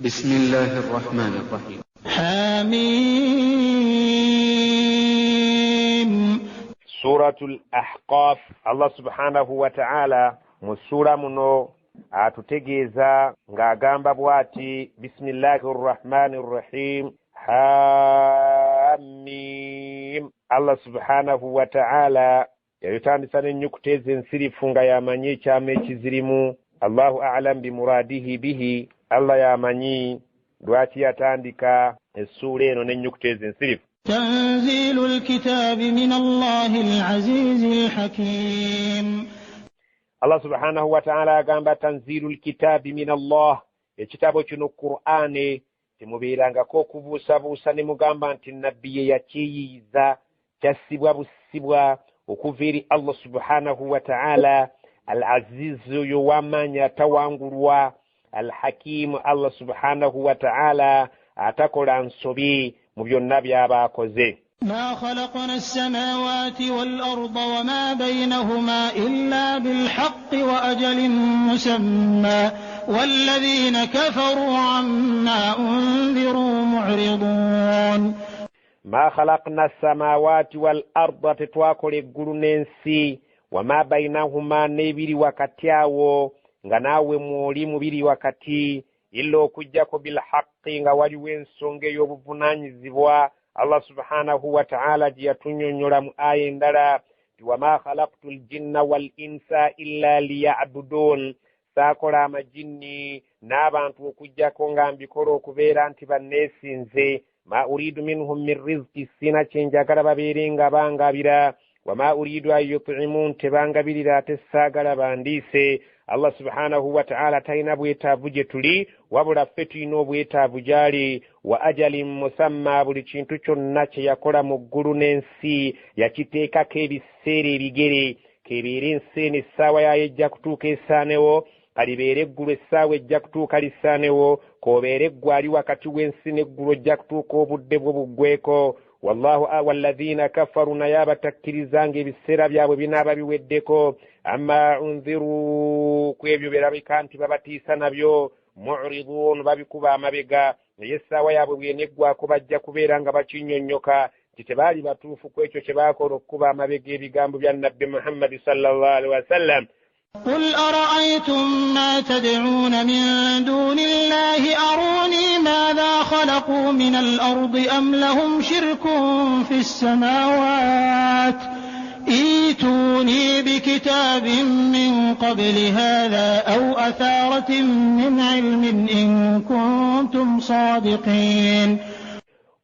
بسم الله الرحمن الرحيم. حميم. Suratul Ahqaf. Allah subhanahu wa ta'ala mu ssuula muno atutegeeza ng'agamba bw'ati: bisimillahi rrahmani rrahim, hamim. Allah subhanahu wa ta'ala yayitandisa n'ennyukuta ezo ensirifu nga yamanyi ekyama ekizirimu. Allahu a'lam bimuradihi bihi, Allah yamanyi lwaki yatandika essuula eno n'ennyukuta ezo ensirifu. تنزيل الكتاب من الله العزيز الحكيم. Allah subhanahu wa ta'ala agamba tanzilu lkitaabi min Allah, ekitabo kino Qur'ane temubeerangako okubuusabuusa ne mugamba nti nabbi ye yakiyiiza, kyassibwa bussibwa okuva eri Allah subhanahu wa ta'ala. Al aziz, oyo w'amaanyi atawangulwa, al hakimu, Allah subhanahu wa ta'ala atakola nsobi mu byonna by'aba akoze. ما خلقنا السماوات والأرض وما بينهما إلا بالحق وأجل مسمى والذين كفروا عما أنذروا معرضون. Ma khalaqna samawati wal arda, tetwakola eggulu n'ensi, wama bainahuma, n'ebiri wakati awo nga naawe mwoli mubiri wakati, illa, okugjako, bilhaqi, nga waliwo ensonga ey'obuvunaanyizibwa Allah subhanahu wa ta'ala gye yatunnyonnyola mu aya endala nti wama khalaqtu ljinna wal insa illa liyabudun, saakola amajinni n'abantu okugjako nga mbikola okubeera nti banneesinze. Ma uridu minhum min riziki, sina kyenjagala babeere nga bangabira, wama uridu an yutimuun, tebangabirira ate saagala bandiise. Allah subhanahu wa ta'ala talina bwetaavu gye tuli, wabula ffe tulina obwetaavu gy'ali. Wa ajalin musamma, buli kintu kyonna kye yakola mu ggulu n'ensi yakiteekako ebiseera ebigere. Kebeere ensi eno essaawa yayo ejja kutuuka esaanewo, kalibeere eggulu essaawa ejja kutuuka lisaanewo, k'obeere eggwe ali wakati w'ensi n'eggulu ojja kutuuka obudde bwo buggweko. Wallahu walladhina kafaru, naye abatakkiriza nga ebiseera byabwe binaaba biweddeko, amma unziru, ku ebyo birabika nti babatiisa nabyo, muridun, babikuba amabega. Naye essaawa yaabwe bweneggwako bajja kubeera nga bakinnyonnyoka nti tebaali batuufu ku ekyo kye baakola okukuba amabega ebigambo bya nabbi Muhammadi sallallahu alaihi wasallam. قل أرأيتم ما تدعون من دون الله أروني ماذا خلقوا من الأرض أم لهم شرك في السماوات ائتوني بكتاب من قبل هذا أو أثارة من علم إن كنتم صادقين.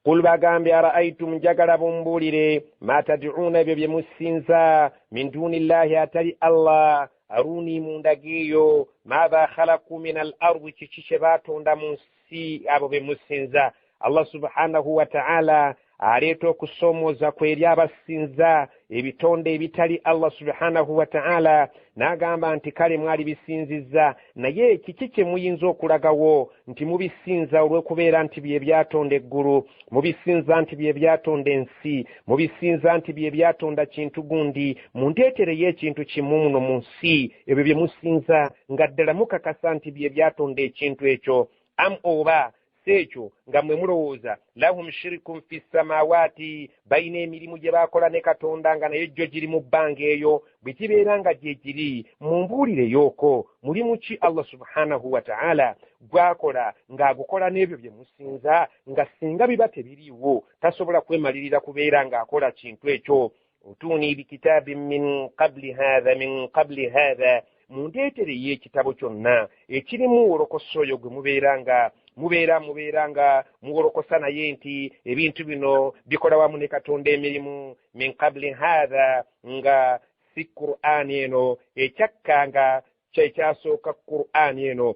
Qul, bagambye, araaitum, njagala bumbuulire, ma tad'uuna, ebyo bye musinza, min duni llahi, atali Allah, aruni, mundageeyo, maatha khalaku min al ardi, kiki kye baatonda mu nsi abo be musinza. Allah subhanahu wa ta'ala aleeta okusoomooza kwe eri abasinza ebitonde ebitali Allah subhanahu wa ta'ala, n'agamba nti kale mwali bisinzizza, naye kiki kye muyinza okulagawo nti mubisinza olw'okubeera nti bye byatonda eggulu, mubisinza nti bye byatonda ensi, mubisinza nti bye byatonda kintu gundi? Mundeetereyo ekintu kimu muno mu nsi ebyo bye musinza nga ddala mukakasa nti bye byatonda ekintu ekyo. Am, oba si ekyo nga mmwe mulowooza, lahum shirikun fi samawaati, balina emirimu gye baakola ne Katonda nga naye jjo giri mu bbanga eyo. Bwe kibeera nga gye giri, mumbuulireyooko mulimu ki Allah subhanahu wa ta'ala gwakola ng'agukola n'ebyo bye musinza, nga singa biba tebiriiwo tasobola kwemalirira kubeera ng'akola kintu ekyo? Utuuni bikitaabin min qabli hatha, min qabli hatha, mundeetereyo ekitabo kyonna ekirimu wolokosa oyo gwe mubeera nga mubeera nga muwolokosa naye nti ebintu bino bikola wamu ne Katonda emirimu, min qabli hatha, nga si Qur'ani eno ekyakka nga kyekyasooka Qur'ani eno.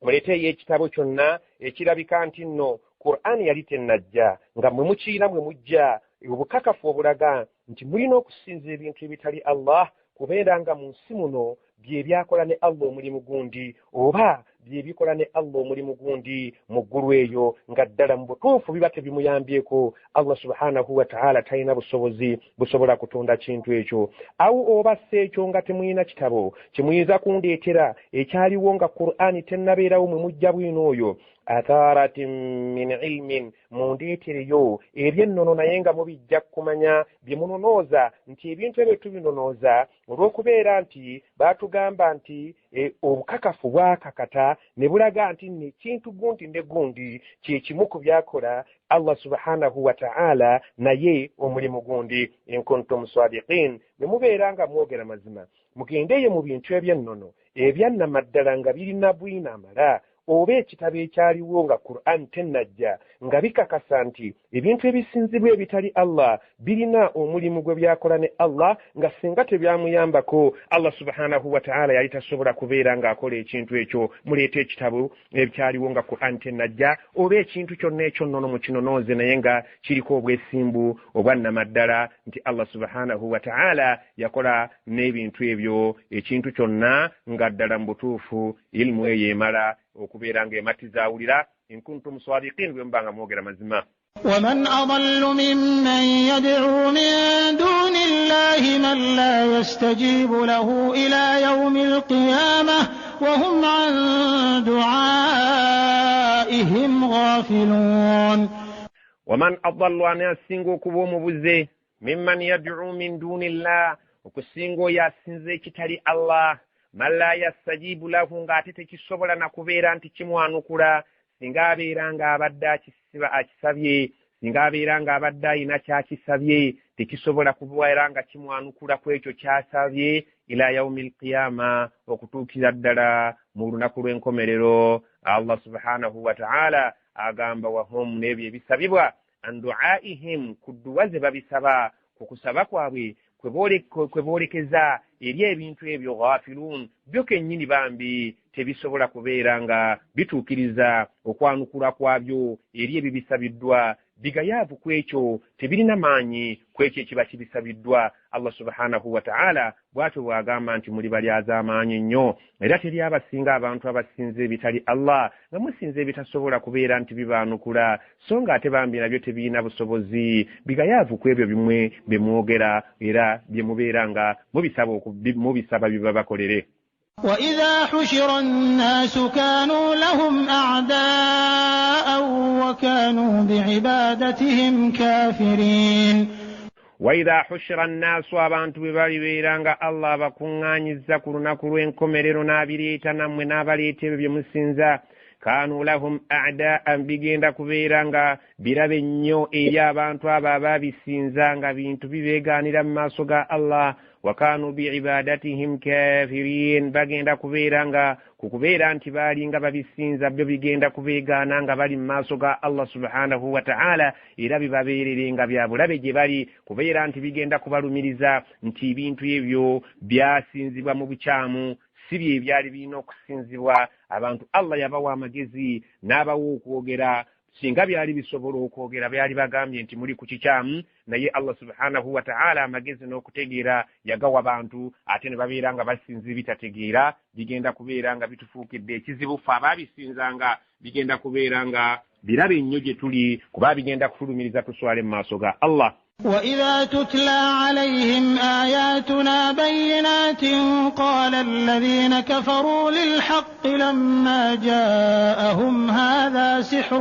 Muleeteeyo ekitabo kyonna ekirabika nti nno Qur'ani yali tennajja nga mwe mukiina, mwe mujja obukakafu obulaga nti mulina okusinza ebintu ebitali Allah kubeera nga mu nsi muno bye byakola ne Allah omulimu gundi oba bye bikola ne Allah omulimu gundi mu ggulu eyo, nga ddala mu butuufu biba tebimuyambyeko. Allah subhanahu wa ta'ala talina busobozi busobola kutonda kintu ekyo. Awo oba si ekyo nga temulina kitabo kimuyinza kundeetera ekyaliwo nga Qur'ani tennabeerawo, mwe mujja bwino oyo atharatin min ilmin, mundeetereyo ebyennono naye nga mubijja kumanya bye munonooza, nti ebintu ebyo tubinonooza olw'okubeera nti baatugamba nti obukakafu bwakakata ne bulaga nti nno ekintu gundi ne gundi kye kimu ku byakola Allah subhanahu wa ta'ala naye omulimu gundi. In kuntum sadiqin, ne mubeera nga mwogera mazima, mugendeyo mu bintu ebyennono ebyannamaddala nga birina bwino amala, oba ekitabo ekyaliwo nga Qur'an tennajja, nga bikakasa nti ebintu ebisinzibwa ebitali Allah birina omulimu gwe byakola ne Allah, nga singa tebyamuyambako Allah subhanahu wa ta'ala yali tasobola kubeera ng'akola ekintu ekyo. Muleete ekitabo ekyaliwo nga Qur'an tennajja, oba ekintu kyonna ekyonnono mukinonooze naye nga kiriko obwesimbu obwannamaddala nti Allah subhanahu wa ta'ala yakola n'ebintu ebyo ekintu kyonna nga ddala mu butuufu ilmu eyo emala okubeera ng'ematiza awulira. In kuntum sadiqin, bwe muba nga mwogera mazima. ومن أضل ممن يدعو من دون الله من لا يستجيب له إلى يوم القيامة وهم عن دعائهم غافلون. ومن أضل, ani asinga okuba omubuze, mimman yad'u min duni llah, okusinga oyo asinza ekitali Allah, man la yastajibu lahu, ng'ate tekisobola na kubeera nti kimwanukula singa abeera ng'abadde akisabye, singa abeera ng'abadde ayina kyakisabye, tekisobola kubeera nga kimwanukula ku ekyo kyasabye ila yaumi lqiyama, okutuukira ddala mu lunaku lw'enkomerero. Allah subhanahu wa ta'ala agamba wahum, n'ebyo ebisabibwa, an duaihim, ku dduwa ze babisaba, ku kusaba kwabwe kwe boolekeza eri ebintu ebyo, ghafilun, byo kennyini bambi tebisobola kubeera nga bituukiriza okwanukula kwabyo eri ebibisabiddwa, bigayaavu ku ekyo, tebirina maanyi ku ekyo ekiba kibisabiddwa. Allah subhanahu wa ta'ala bw'atyo bw'agamba nti muli balyazaamaanyi nnyo, era teri abasinga abantu abasinza ebitali Allah, nga musinza ebitasobola kubeera nti bibaanukula, so ng'ate bambi nabyo tebirina busobozi, bigayaavu ku ebyo bimwe bye mwogera era bye mubeera nga mubisaba bibabakolere. وإذا حشر الناس كانوا لهم أعداء وكانوا بعبادتهم كافرين. وإذا حشر الناس, abantu bwe balibeera nga Allah abakuŋŋaanyizza ku lunaku lw'enkomerero n'abireeta nammwe n'abaleeta ebyo bye musinza, kanu lahum a'daan, bigenda kubeera nga birabe nnyo eri abantu abo ababisinza, nga bintu bibeegaanira mu maaso ga Allah. Wa kanu biibadatihim kafirin, bagenda kubeera nga ku kubeera nti baalinga babisinza byo bigenda kubeegaana nga bali mu maaso ga Allah subhanahu wa ta'ala, era bibabeerere nga bya bulabe gye bali, kubeera nti bigenda kubalumiriza nti ebintu ebyo byasinzibwa mu bukyamu, si bye byali birina okusinzibwa. Abantu Allah yabawa amagezi n'abawa okwogera, singa byali bisobola okwogera byali bagambye nti muli ku kikyamu, naye Allah subhanahu wa ta'ala amagezi n'okutegeera yagawa bantu, ate ne babeera nga basinza bitategeera, bigenda kubeera nga bitufuukidde ekizibu ffe abaabisinzanga, bigenda kubeera nga birabe nnyo gye tuli, kuba bigenda kutulumiriza tuswale mu maaso ga Allah. وإذا تتلى عليهم آياتنا بينات قال الذين كفروا للحق لما جاءهم هذا سحر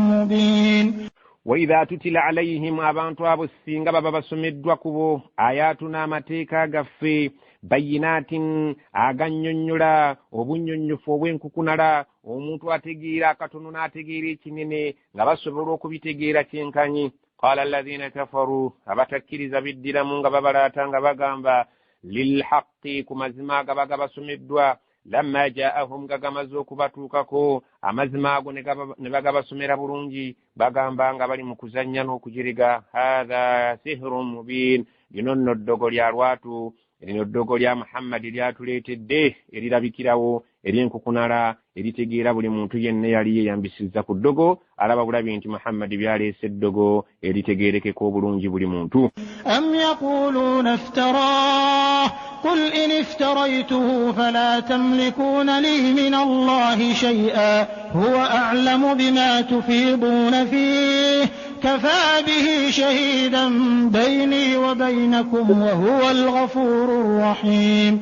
مبين. وإذا تتلى عليهم, abantu abo singa baba basomeddwa kubo ayatuna, amateeka gaffe, bayinaatin, agannyonnyola obunnyonnyofu obw'enkukunala, omuntu ategeera akatono n'ategeera ekinene nga basobola okubitegeera kyenkanyi, qala alladhina kafaru, abatakkiriza biddiramu nga babalaata nga bagamba, lilhaqi, ku mazima agaba gabasomeddwa, lamma jaahum, nga gamaze okubatuukako amazima ago ne bagabasomera bulungi, bagamba nga bali mu kuzannya n'okujiriga, hatha sihirun mubin, lino nno ddogo lya lwatu, lino ddogo lya Muhammadi lyatuleetedde erirabikirawo. Ery'enkukunala eritegeera buli muntu yenna yali yeeyambisizza ku ddogo, alaba bulabi nti Muhammadi byaleese eddogo eritegeerekeka obulungi buli muntu. Am yaquluuna iftarah qul in iftaraytuhu fala tamlikuuna li min Allahi shay'an huwa a'lamu bima tufiiduuna fiihi kafa bihi shahiidan bayni wa baynakum wa huwa al-ghafuuru rrahiim.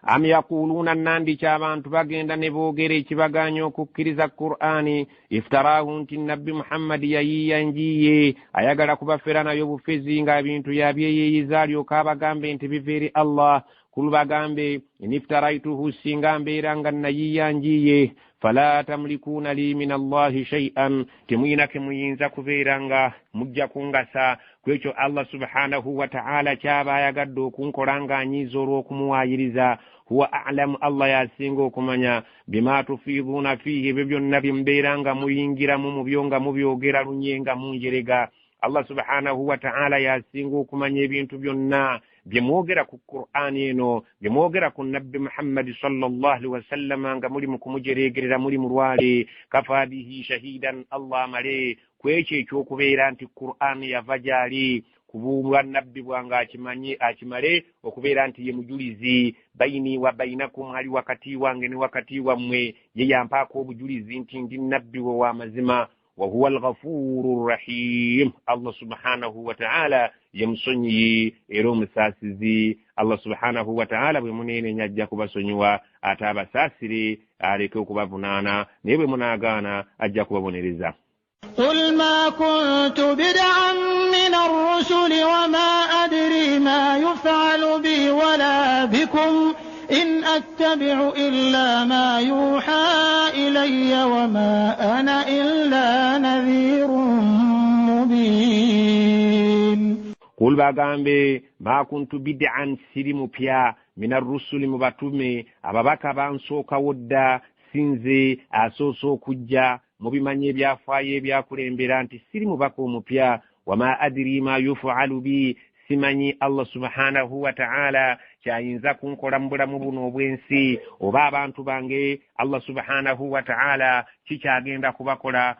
Am yaquluuna, nandiki abantu bagenda ne boogera ekibagaanya okukkiriza Qur'ani, iftaraahu nti Nabbi Muhammadi yayiiya njiye, ayagala kubafera nayo bufezi nga ebintu yabyeyeeyiza alyoke abagambe nti biva eri Allah. Kul bagambe in iftaraituhu, singa mbeera nga nayiiya njiye, fala tamlikuuna li min Allahi shay'an, temuyina ke muyinza kubeera nga mujja kungasa ku ekyo Allah subhanahu wa ta'ala kyaba ayagadde okunkola ng'anyiiza olw'okumuwaayiriza. Huwa a'lamu, Allah yasinga okumanya, bima tufiiduuna fiihi, ebyo byonna bye mubeera nga muyingiramu mu byo nga mubyogera lunye nga munjerega. Allah subhanahu wa ta'ala yasinga okumanya ebintu byonna bye mwogera ku Qur'ani eno, bye mwogera ku Nabbi Muhammadi sallallahu alaihi wasallama nga muli mu kumujereegerera muli mulwale. Kafa bihi shahidan, Allah amale ku ekyo ekyokubeera nti Qur'ani yava gy'ali ku bwannabbi bwange akimanye akimale okubeera nti ye mujulizi bayini wa bayinakum, ali wakati wange ne wakati wammwe, ye yampaako obujulizi nti ndi nabbi we w'amazima. Wa huwa al-ghafuuru rrahim, Allah subhanahu wa ta'ala ye musonyiyi era omusaasizi. Allah subhanahu wa ta'ala bwe muneenenya ajja kubasonyiwa ate abasaasire aleke okubavunaana, naye bwe munaagaana ajja kubabonereza. Qul ma kuntu bid'an min ar-rusuli wa ma adri ma yuf'alu bi wala bikum in attabi'u illa ma yuha ilayya wa ma ana illa nadhirun mubin. Qul bagambe ma kuntu bid'an, siri mupya, min ar-rusuli, mu batume ababaka bansookawo dda, sinze asoose okujja, mubimanyi ebyafaayo ebyakulembera nti siri mubaka omupya. Wama adiri ma yufalu bi, simanyi Allah subhanahu wa ta'ala kyayinza kunkola mu bulamu buno obw'ensi, oba abantu bange Allah subhanahu wa ta'ala kikyagenda kubakola,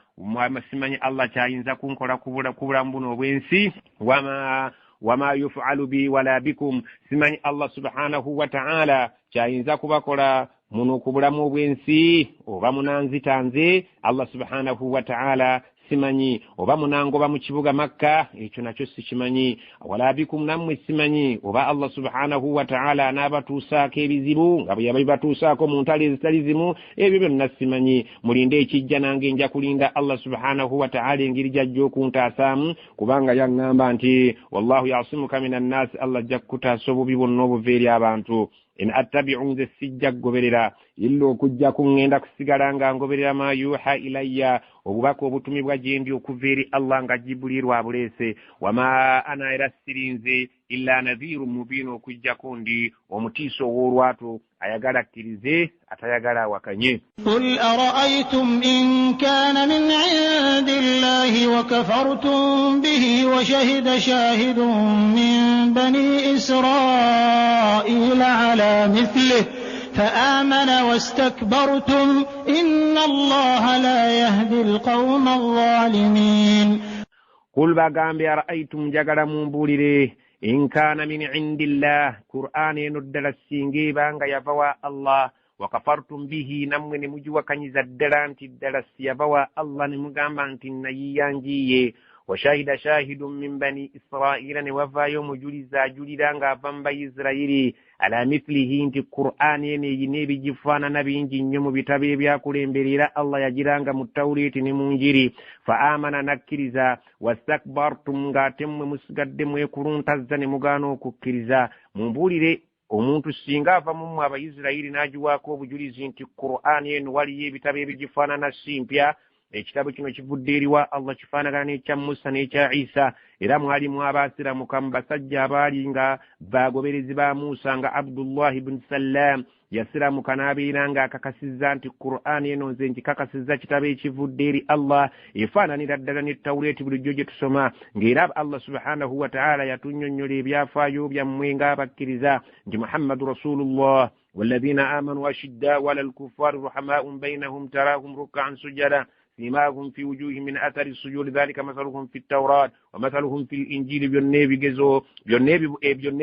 simanyi Allah kyayinza kunkola ku bulamu buno obw'ensi. Wama yufalu bi wala bikum, simanyi Allah subhanahu wa ta'ala kyayinza kubakola muno ku bulamu obw'ensi, oba munanzita nze Allah subhanahu wa ta'ala simanyi, oba munangoba mu kibuga Makka, ekyo nakyo sikimanyi. Wala bikum, nammwe simanyi oba Allah subhanahu wa ta'ala anaabatuusaako ebizibu nga bwe yabibatuusaako mu ntalo ezitali zimu, ebyo byonna simanyi. Mulinde ekijja, nange nja kulinda Allah subhanahu wa ta'ala engeri gy'ajja okuntaasaamu, kubanga yaŋŋamba nti wallahu yasimuka mina nnaasi, Allah ajja kukutaasa obubi bwonna obuva eri abantu. In attabi'u, nze sijja kugoberera illa okujja kuŋŋenda kusigala nga ngoberera ma yuha ilayya, obubaka obutumibwa gye ndi okuva eri Allah nga Jibuliiru abuleese. Wama ana, era sirinze illa nadhiru mubiin, okujjako ndi omutiisa ow'olwatu, ayagala akkirize atayagala awakanye. Qul ara'aytum in kana min 'indillahi wa kafartum bihi wa shahida shahidun min bani Israila 'ala mithlihi فآمن واستكبرتم إن الله لا يهدي القوم الظالمين. Qul bagambe ara'aytum, njagala mumbuulire, in kana min indillah, Qur'an eno ddala singa ebanga yava wa Allah, wa kafartum bihi, nammwe ne mugiwakanyiza ddala nti ddala si yava wa Allah, ne mugamba nti nayiiya njiye. Wa shahida shahidun min bani Israila, ne wavaayo omujulizi ajulira ng'ava mu Bayisirayiri, ala mithlihi, nti Qur'ani eno eyina ebigifaanana bingi nnyo mu bitabo ebyakulembera, era Allah yagiranga mu Tawreeti ne mu Njiri. Fa amana, nakkiriza, wastakbartum, ng'ate mmwe musigadde mwekuluntazza ne mugaana okukkiriza. Mumbuulire, omuntu singa ava mu mmwe Abayisirayiri n'agiwaako obujulizi nti Qur'ani eno waliyo ebitabo ebigifaanana si mpya, ekitabo kino kivudde eri wa Allah, kifaanagana n'ekya Musa n'ekya Isa, era mwalimu abaasiramuka mu basajja abaali nga bagoberezi ba Musa nga Abdullahi ibn Salam yasiramuka n'abeera ng'akakasizza nti Qur'ani eno nze nkikakasizza kitabo ekivudde eri Allah, efaananira ddala ne Tawreeti bulijjo gye tusoma, ng'era Allah subhanahu wa ta'ala yatunnyonnyola ebyafaayo byammwe ng'abakkiriza nti Muhammadu Rasulullah Walladhina amanu ashiddau ala lkuffari ruhamaun bainahum tarahum rukkaan sujada simahum fi wujuhi min athari sujudi dhalika mathaluhum fi taurat wa mathaluhum fi linjili. Byonna ebigezo byonna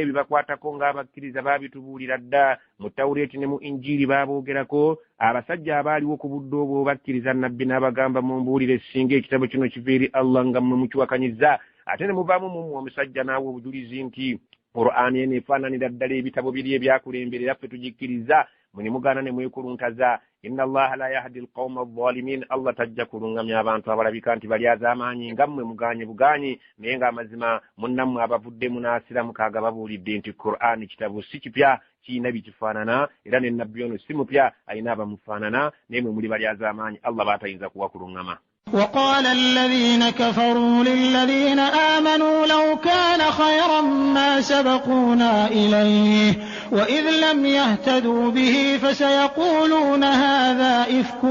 ebibakwatako ng'abakkiriza baabitubuulira dda mu Tawureti ne mu Injili baaboogerako. Abasajja abaaliwo ku budde obwo bakkiriza nabbi n'abagamba, mumbuulire singa ekitabo kino kiva eri Allah nga mmwe mukiwakanyiza, ate ne muvaamu mummwe omusajja n'awa obujulizi nti Qur'ani eno efaananira ddala ebitabo biri ebyakulemberera, ffe tugikkiriza, mwe ne mugaana ne mwekuluntaza. Inna allaha la yahdi alqauma alzalimin, Allah tajja kulungamya abantu abalabika nti balyazaamaanyi nga mmwe muganye buganyi, naye ng'amazima munnammwe abavudde munaasiramuka aga babuulidde nti Qur'ani kitabo si kipya, kirina bikifaanana, era ne nabbi ono si mupya, alina abamufaanana, naye mwe muli balyazaamaanyi Allah baatayinza kuwa kulungama. وقال الذين كفروا للذين آمنوا لو كان خيرا ما سبقونا إليه وإذ لم يهتدوا به فسيقولون هذا إفك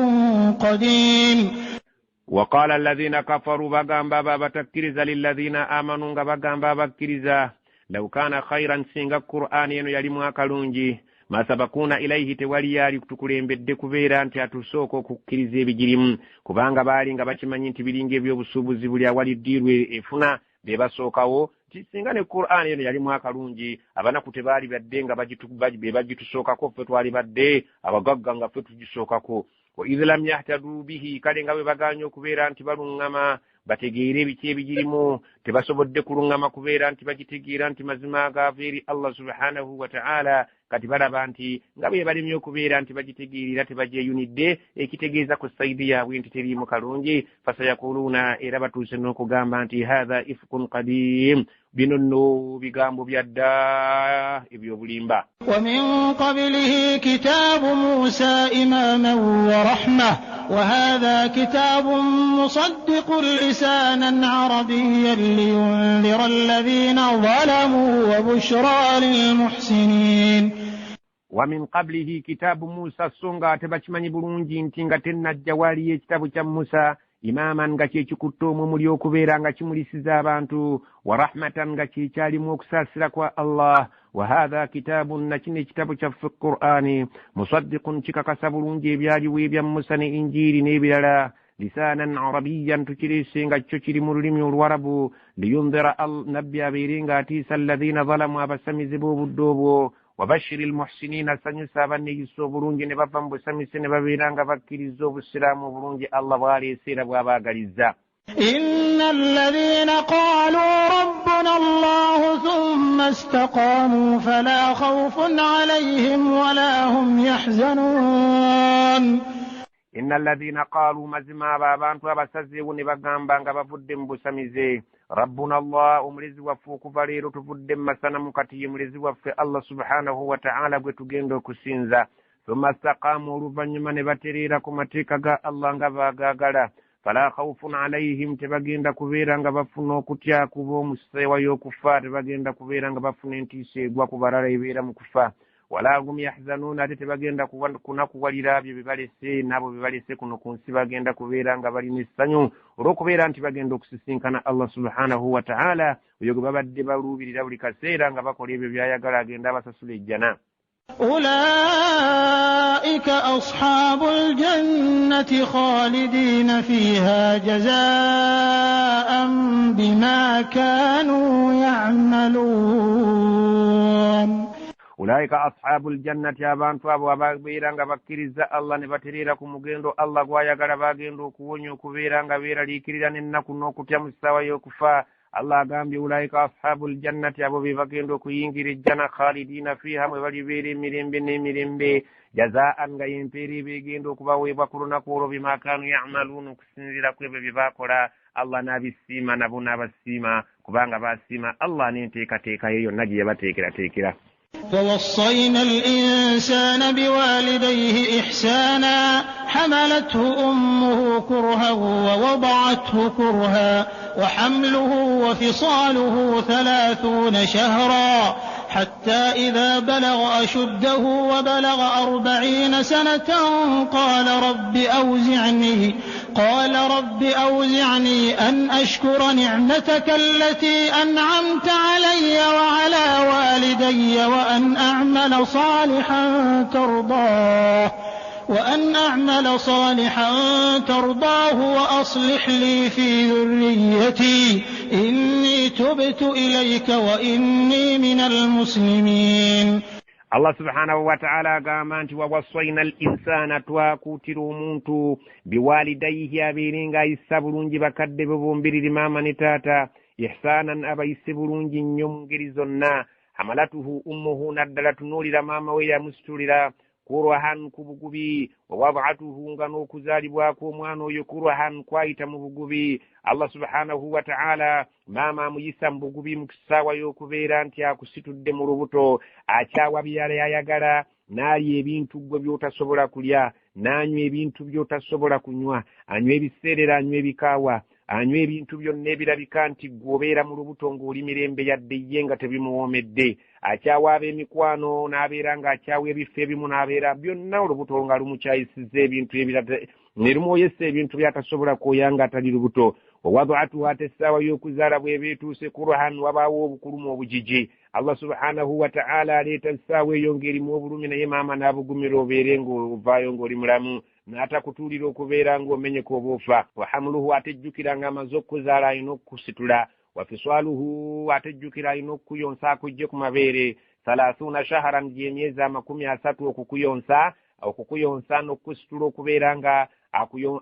قديم. وقال الذين كفروا bagamba batakkiriza lilladhina amanu nga bagamba bakkiriza law kana khairan singa Qur'ani eno yalimu akalungi masabakuna ilaihi tewali yali kutukulembedde kubeera nti atusooka okukkiriza ebigirimu, kubanga baali nga bakimanyi nti biringa ebyobusuubuzi buli awali ddiirwe efuna be basookawo. Nti singa ne Qur'ani eno yalimu akalungi abanaku tebaali badde nga be bagitusookako, ffe twali badde abagagga nga ffe tugisookako. Wa idh lam yahtadu bihi, kale nga bwe bagaanye okubeera nti baluŋŋama bategeere ebiki ebigirimu, tebasobodde kuluŋŋama kubeera nti bagitegeera nti mazima agaava eri Allah subhanahu wa ta'ala. Kati balaba nti nga bwe balemye okubeera nti bagitegeerera tebagyeyunidde, ekitegeeza ku sayidi yaabwe nti teriimu kalungi. Fasayakuluuna, era batuuse n'okugamba nti hatha ifkun qadim, bino nno bigambo bya dda ebyobulimba. Wa min qablihi kitabu Musa imaman wa rahma wa hadha kitabun musaddiqun lisanan arabiyyan liyundhira alladhina zalamu wa bushra lilmuhsinin. Wa min qablihi kitabu Musa, so nga tebakimanyi bulungi nti nga tennajja waliyo ekitabo kya Musa imaman nga kyekikutte omwo muli okubeera nga kimulisiza abantu, wa rahmatan nga kyekyalimu okusaasira kwa Allah. Wa hatha kitabun, na kino ekitabo kyaffe Qur'ani musaddiqun, kikakasa bulungi ebyaliwo ebya Musa ne Injili n'ebirala, lisanan arabiyan, tukireese nga kyo kiri mu lulimi Oluwarabu, liyundhira nabbi abeere ng'atiisa alladhina zalamu, abasamize b'obudde obwo, wabashiri almuhsinina, sanyusa abanneeyisa obulungi ne bava mu busamise ne babeera nga bakkiriza obusiraamu obulungi Allah bw'aleese era bw'abaagalizza. Inna alladhina qalu rabbuna Allahu thumma istaqamu fala khawfun alayhim wala hum yahzanun. Inna alladhina qalu, mazima abo abantu abasazeewo ne bagamba nga bavudde mu busamize, rabbuna Allah, omulezi waffe okuva leero tuvudde mu masanamu, kati ye mulezi waffe Allah subhanahu wa ta'ala gwe tugenda okusinza. Thumma staqaamu, oluvannyuma ne batereera ku mateeka ga Allah nga baagaagala. Fala khawfun alayhim, tebagenda kubeera nga bafuna okutya kuba omuseewa y'okufa, tebagenda kubeera nga bafuna entiisa egwa ku balala ebeera mu kufa. Wala hum yahzanun, ate tebagenda kunakuwalira bye bibalese n'abo bibalese kuno ku nsi, bagenda kubeera nga balina essanyu olw'okubeera nti bagenda okusisinkana Allah subhanahu wa ta'ala, oyo gwe babadde baluubirira buli kaseera nga bakola ebyo by'ayagala, agenda abasasula ejjana. Ulaika ashabul jannati khalidina fiha jazaa'an bima kanu ya'malun. Ulaika ashabul jannati, abantu abo ababeera nga bakkiriza Allah ne batereera ku mugendo Allah gw'ayagala, bagenda okuwonya okubeera nga beeraliikirira n'ennaku n'okutya mu ssaawa y'okufa. Allah agambye ulaika ashabul jannati, abo be bagenda okuyingira ejjana, khalidina fiha, mwe balibeera emirembe n'emirembe, jazaan, nga y'empeera ebegenda okubaweebwa ku lunaku olwo, bima kanu ya'maluun, okusinziira ku ebyo bye baakola. Allah n'abisiima nabo n'abasiima, kubanga baasiima Allah n'enteekateeka ye yonna gye yabateekerateekera. ووصينا الإنسان بوالديه إحسانا حملته أمه كرها ووضعته كرها وحمله وفصاله 30 شهرا حتى إذا بلغ أشده وبلغ 40 سنة قال رب أوزعني أن أشكر نعمتك التي أنعمت علي وعلى والدي وأن أعمل صالحا ترضاه وأصلح لي في ذريتي إني تبت إليك وإني من المسلمين. Allah subhanahu wa ta'ala agamba nti wawaswaina al insana, twakuutira omuntu biwalidaihi, abeere ng'ayisa bulungi bakadde be bombiriri, maama ne taata, ihsanan, abayise bulungi nnyo mu ngeri zonna. Hamalatuhu ummuhu, naddala tunuulira maama we yamusitulira, kurhan, ku bugubi, wawadatuhu, nga n'okuzaalibwako omwana oyo kurhan, kwayita mu bugubi. Allah subhanahu wa ta'ala maama amuyisa mu bugubi mu ssaawa y'okubeera nti akusitudde mu lubuto, akyawa byala ayagala, n'alya ebintu gwe by'otasobola kulya, n'anywa ebintu by'otasobola kunywa, anywa ebiseerera, anywa ebikaawa, anywa ebintu byonna ebirabika nti gwe obeera mu lubuto ng'oli mirembe yadde ye nga tebimuwoomedde. Akyawa ab'emikwano n'abeera ng'akyawa ebifo ebimu, n'abeera byonna olubuto nga lumukyayisizza ebintu ebirala, ne lumwoyesa ebintu by'atasobola kwoya ng'atali lubuto. Wawadatuhu, ate essaawa y'okuzaala bw'eba etuuse, kurhan, wabaawo obukulumu obugigi. Allah subhanahu wa ta'ala aleeta essaawa eyo ng'erimu obulumi, naye maama n'abugumira obeere ng'ovaayo ng'oli mulamu, n'atakutuulira okubeera ng'omenyeka oba ofa. Wahamuluhu, ate ejjukira ng'amaze okuzaala alina okukusitula. Wafiswaluhu, ate ejjukira alina okukuyonsa akujje ku mabeere. 30 shahran, gy'emyezi 30 okukuyonsa n'okukusitula okubeera nga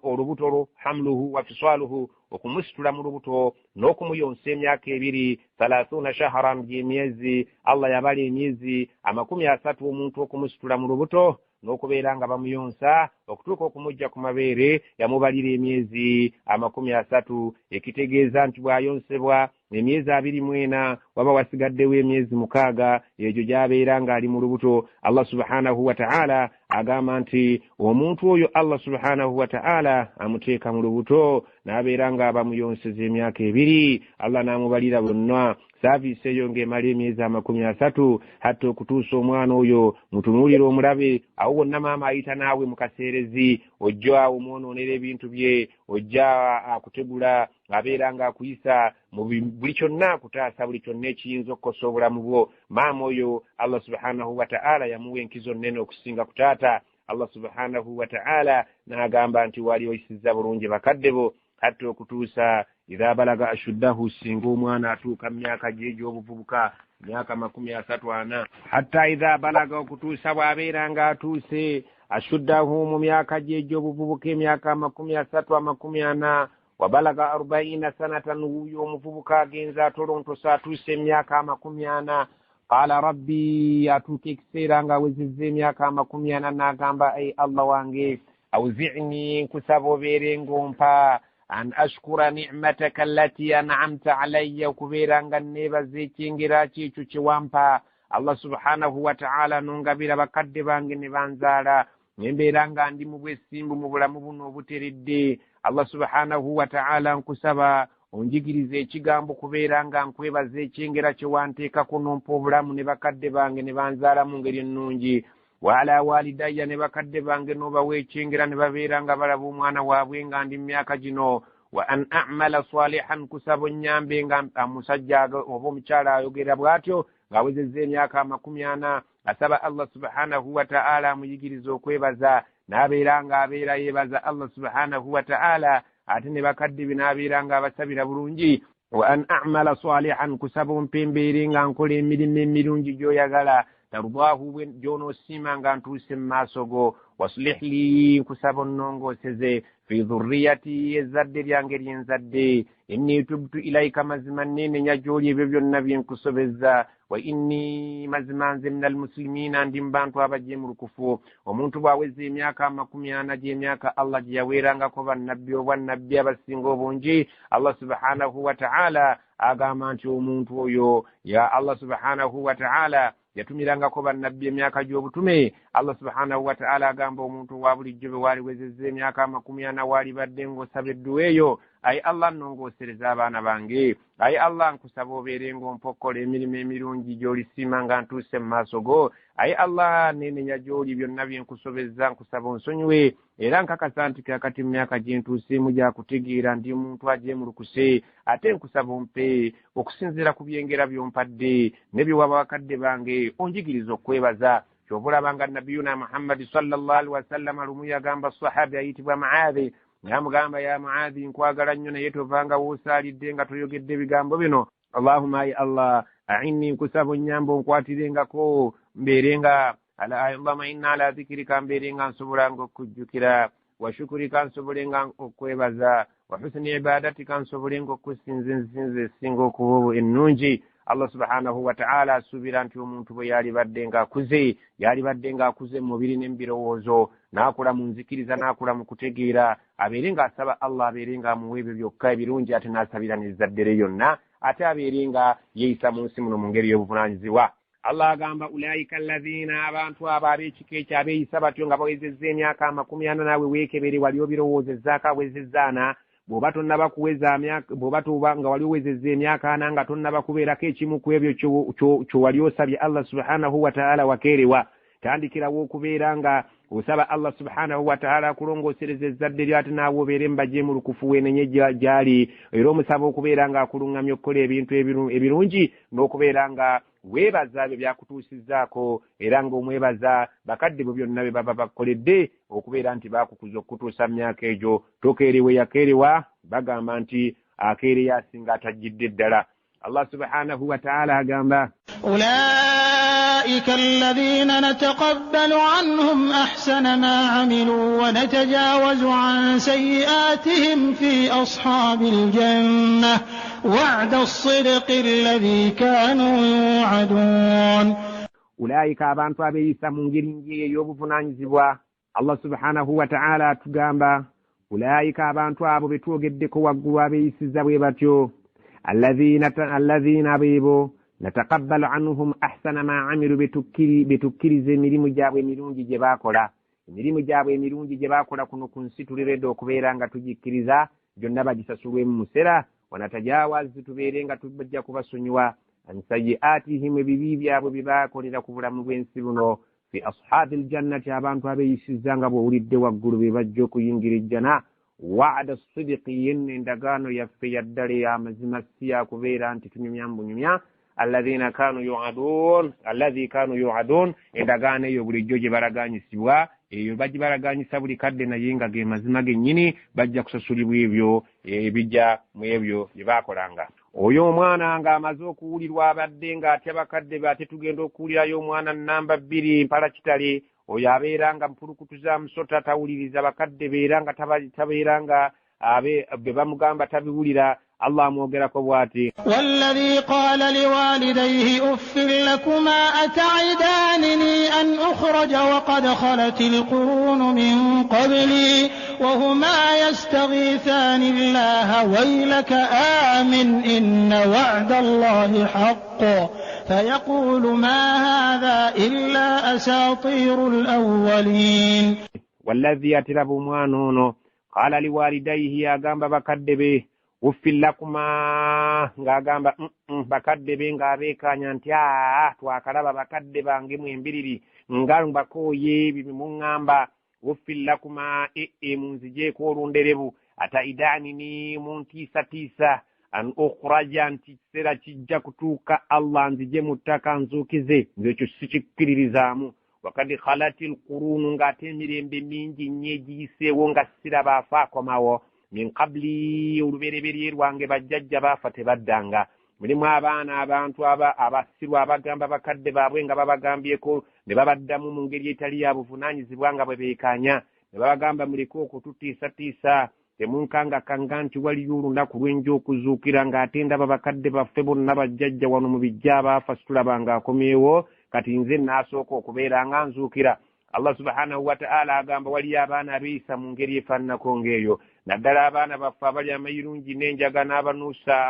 olubuto lwo. Hamluhu wa fiswaluhu, okumusitula mu lubuto n'okumuyonsa emyaka 2. 30 shahran, gy'emyezi Allah yabala emyezi 30 omuntu okumusitula mu lubuto n'okubeera nga bamuyonsa okutuuka okumujja ku mabeere, yamubalira emyezi 30, ekitegeeza nti bw'ayonsebwa emyezi 24 waba wasigaddewo emyezi 6 egyo gy'abeera ng'ali mu lubuto. Allah subhanahu wa ta'ala agamba nti omuntu oyo Allah subhanahu wa ta'ala amuteeka mu lubuto n'abeera nga bamuyonseza emyaka 2, Allah n'amubalira bonna saaviisi eyo ng'emala emyezi 30 hatta okutuusa omwana oyo. Mutunuulire omulabe awo wonna maama ayita naawe mu kaseerezi, ojja awo omwonoonera ebintu bye, ojja akutegula, abeera ng'akuyisa mu buli kyonna, akutaasa buli kyonna ekiyinza okukosa obulamu bwo. Maama oyo Allah subhanahu wa ta'ala yamuwa enkizo nnene okusinga ku taata. Allah subhanahu wa ta'ala n'agamba nti wali oyisizza bulungi bakadde bo hatta okutuusa idha balaga ashuddahu, singa omwana atuuka mu myaka gye egy'obuvubuka, myaka 34, hatta idha balaga, okutuusa bw'abeera ng'atuuse ashuddahu, mu myaka gye egy'obuvubuka, emyaka 30 40, wabalaga 40 sanatan, wuuyo omuvubuka agenza atolontosa atuuse emyaka 40. Qala rabbi, atuuka ekiseera ng'awezezza emyaka 40 n'agamba, ai Allah wange, awzini, nkusaba obeere ng'ompa an ashkura ni'mataka allati an'amta alayya, okubeera nga neebaza ekyengera kyo ekyo kye wampa. Allah subhanahu wa ta'ala nongabira bakadde bange ne banzaala, nembeera nga ndi mu bwesimbu mu bulamu buno obuteredde. Allah subhanahu wa ta'ala nkusaba onjigirize ekigambo kubeera nga nkwebaza ekyengera kye wanteekako nompa obulamu ne bakadde bange ne banzaala mu ngeri ennungi. Waala walidayya, ne bakadde bange n'obawa ekyengera ne babeera nga balaba omwana waabwe nga ndi mu myaka gino. Wa an a'mala salihan, nkusaba onnyambe nga omusajja oba omukyala ayogera bw'atyo ng'awezezza emyaka 40, asaba Allah subhanahu wa ta'ala amuyigirize okwebaza, n'abeera ng'abeera yeebaza Allah subhanahu wa ta'ala, ate ne bakadde be n'abeera ng'abasabira bulungi. Wa an a'mala salihan, nkusaba ompe embeere nga nkola emirimu emirungi gy'oyagala, tarudaahu, gy'onoosiima nga ntuuse mu maaso go. Waslih li, nkusaba onnongooseze, fi dhurriyati, ezzadde lyange lyenzadde. Inni tubtu ilaika, mazima nneenenya gy'oli ebyo byonna bye nkusobezza. Wa inni, mazima nze minal muslimina, ndi mu bantu abajeemulukufu. Omuntu bw'aweza emyaka 40 gy'emyaka Allah gye yaweerangako bannabbi obwannabbi abasinga obungi, Allah subhanahu wa ta'ala agamba nti omuntu oyo ya Allah subhanahu wa ta'ala yatumirangako bannabbi emyaka gy'obutume. Allah subhanahu wa ta'ala agamba omuntu owa bulijjo bwe waaliwezezza emyaka 40 waalibadde ng'osaba edduwa eyo. Ayi Allah, nnongoosereza abaana bange. Ayi Allah, nkusaba obeere ng'ompa okukola emirimu emirungi gy'olisiima nga ntuuse mu maaso go. Ayi Allah, neenenya gy'oli byonna bye nkusobezza, nkusaba onsonyiwe. Era nkakasa nti kaakati mu myaka gye ntuuseemu gya kutegeera ndi muntu ajeemulukuse, ate nkusaba ompe okusinziira ku byengera by'ompadde ne bye waba bakadde bange, onjigirize okwebaza. Kyova olaba nga Nabiyuna Muhammadi sallallahu alaihi wasallama lumu yagamba sahabi ayitibwa Muadhi, n'amugamba, ya Muadhi, nkwagala nnyo, naye tovanga woosaalidde nga toyogedde ebigambo bino. Allahumma, ayi Allah, ainni, nkusaba onnyambe onkwatirengako, mbeere nga Allahumma inna ala dhikirika, mbeere nga nsobolanga okujjukira, wa shukurika, nsobolenga okwebaza, wa husni ibadatika, nsobolenga okusinza ensinza esinga okuba ennungi. Allah subhanahu wataala asuubira nti omuntu bwe yalibadde ng'akuze, yalibadde ng'akuze mu mubiri ne mu birowoozo, n'akula mu nzikiriza, n'akula mu kutegeera, abeere ng'asaba Allah abeere ng'amuwa ebyo byokka ebirungi, ate n'asabira n'ezzadde lye yonna, ate abeere nga yeeyisa mu nsi muno mu ngeri y'obuvunaanyizibwa. Allah agamba, ulaika alladhina, abantu abo ab'ekika ekyo abeeyisa batyo nga bawezezza emyaka 40. Naawe weekebere, wali obirowoozezaako awezezza 40? Bw'oba tonnaba kuweza myaka, bw'oba toba nga wali owezezza emyaka 40 nga tonnaba kubeerako ekimu ku ebyo kyo wali osabye Allah subhanahu wataala, wakeerewa. Tandikirawo okubeera nga osaba Allah subhanahu wataala akulongoosereza ezzadde lyo, ate naawe obeere mubajeemulukufu, weenenye gy'ali, era omusaba okubeera nga akuluŋŋamya okukola ebintu ebirungi n'okubeera nga weebaza ebyo byakutuusizzaako, era ng'omwebaza bakadde bo byonna bye baba bakukoledde okubeera nti baakukuza okukutuusa mu myaka egyo. Tokeerewe, yakeerewa bagamba nti akeereyo asinga atajjidde ddala. Allah subhanahu wataala agamba, أولئك الذين نتقبل عنهم أحسن ما عملوا ونتجاوز عن سيئاتهم في أصحاب الجنة وعد الصدق الذي كانوا يوعدون. Ulaika, abantu abeeyisa mu ngeri njeyo ey'obuvunaanyizibwa, Allah subhanahu wataala atugamba, ulaika, abantu abo be twogeddeko waggulu abeeyisiza bwe batyo, alladhiina, beebo, natakabbalu anhum ahsana ma amilu, betukkiriza emirimu gyabwe emirungi gye baakola. Emirimu gyabwe emirungi gye baakola kuno ku nsi tuliredde okubeera nga tugikkiriza gyonna, bagisasulwemu musera. Wanatajawazi, tubeere nga tujja kubasonyiwa, an sayiatihim, ebibi byabwe bye baakolera ku bulamu bw'ensi buno, fi ashaabi ljannati, abantu abeeyisizza nga bw'owulidde waggulu be bajja okuyingira ejjana. Wa'ada sidiqi, yenno endagaano yaffe yaddala ey'amazima, si yakubeera nti tunyumya mbunyumya. Alladhina kanu yuadun, alladhi kanu yuadun, endagaano eyo bulijjo gye balaganyisibwa, eyo bagibalaganyisa buli kadde, naye nga ge mazima gennyini, bajja kusasulibwa ebyo ebijja mu ebyo bye baakolanga. Oyo omwana ng'amaze okuwulirwa abadde ng'atya bakadde be, ate tugenda okuwulirayo omwana namba 2, mpala kitale. Oyo abeera nga mpulukutu za musota, tawuliriza bakadde be, era nga tabeera nga be bamugamba tabiwulira. Allah amwogerako bw'ati: والذي قال لوالديه أف لكما أتعدانني أن أخرج وقد خلت القرون من قبلي وهما يستغيثان الله ويلك آمن إن وعد الله حق فيقول ما هذا إلا أساطير الأولين. والذي, atiraba omwana ono, qala liwalidaihi, agamba bakadde be, uffin lakuma, ng'agamba bakadde be ng'abeekanya nti aa, twakalaba bakadde bange mwembiriri nga mbakooye ebyo bimuŋŋamba. Uffin lakuma, ee, munzigyeko olunderebu, ataidanini, muntiisatiisa, an ukhraja, nti kiseera kijja kutuuka Allah nzije mu ttaka nzuukize, nze ekyo sikikkiririzaamu. Wakad khalati lqurunu, ng'ate emirembe mingi nnyo egiyiseewo nga siraba afa akomawo, min qabli, olubereberye lwange bajjajja baafa tebaddanga. Mulimu abaana, abantu abasirwa abagamba bakadde baabwe nga babagambyeko ne babaddamu mu ngeri etali ya buvunaanyizibwa, nga bwe beekanya ne babagamba, muleke okututiisatiisa, temunkangakanga nti waliyo olunaku lwenja okuzuukira, ng'ate ndaba bakadde baffe bonna bajjajja wano mu bijja abaafa situlaba ng'akomyewo, kati nze naasooka okubeera nga nzuukira? Allah subhanahu wataala agamba waliyo abaana abeeyisa mu ngeri efaananako ng'eyo, naddala abaana baffe abali amayirungi n'enjaga n'abanuusa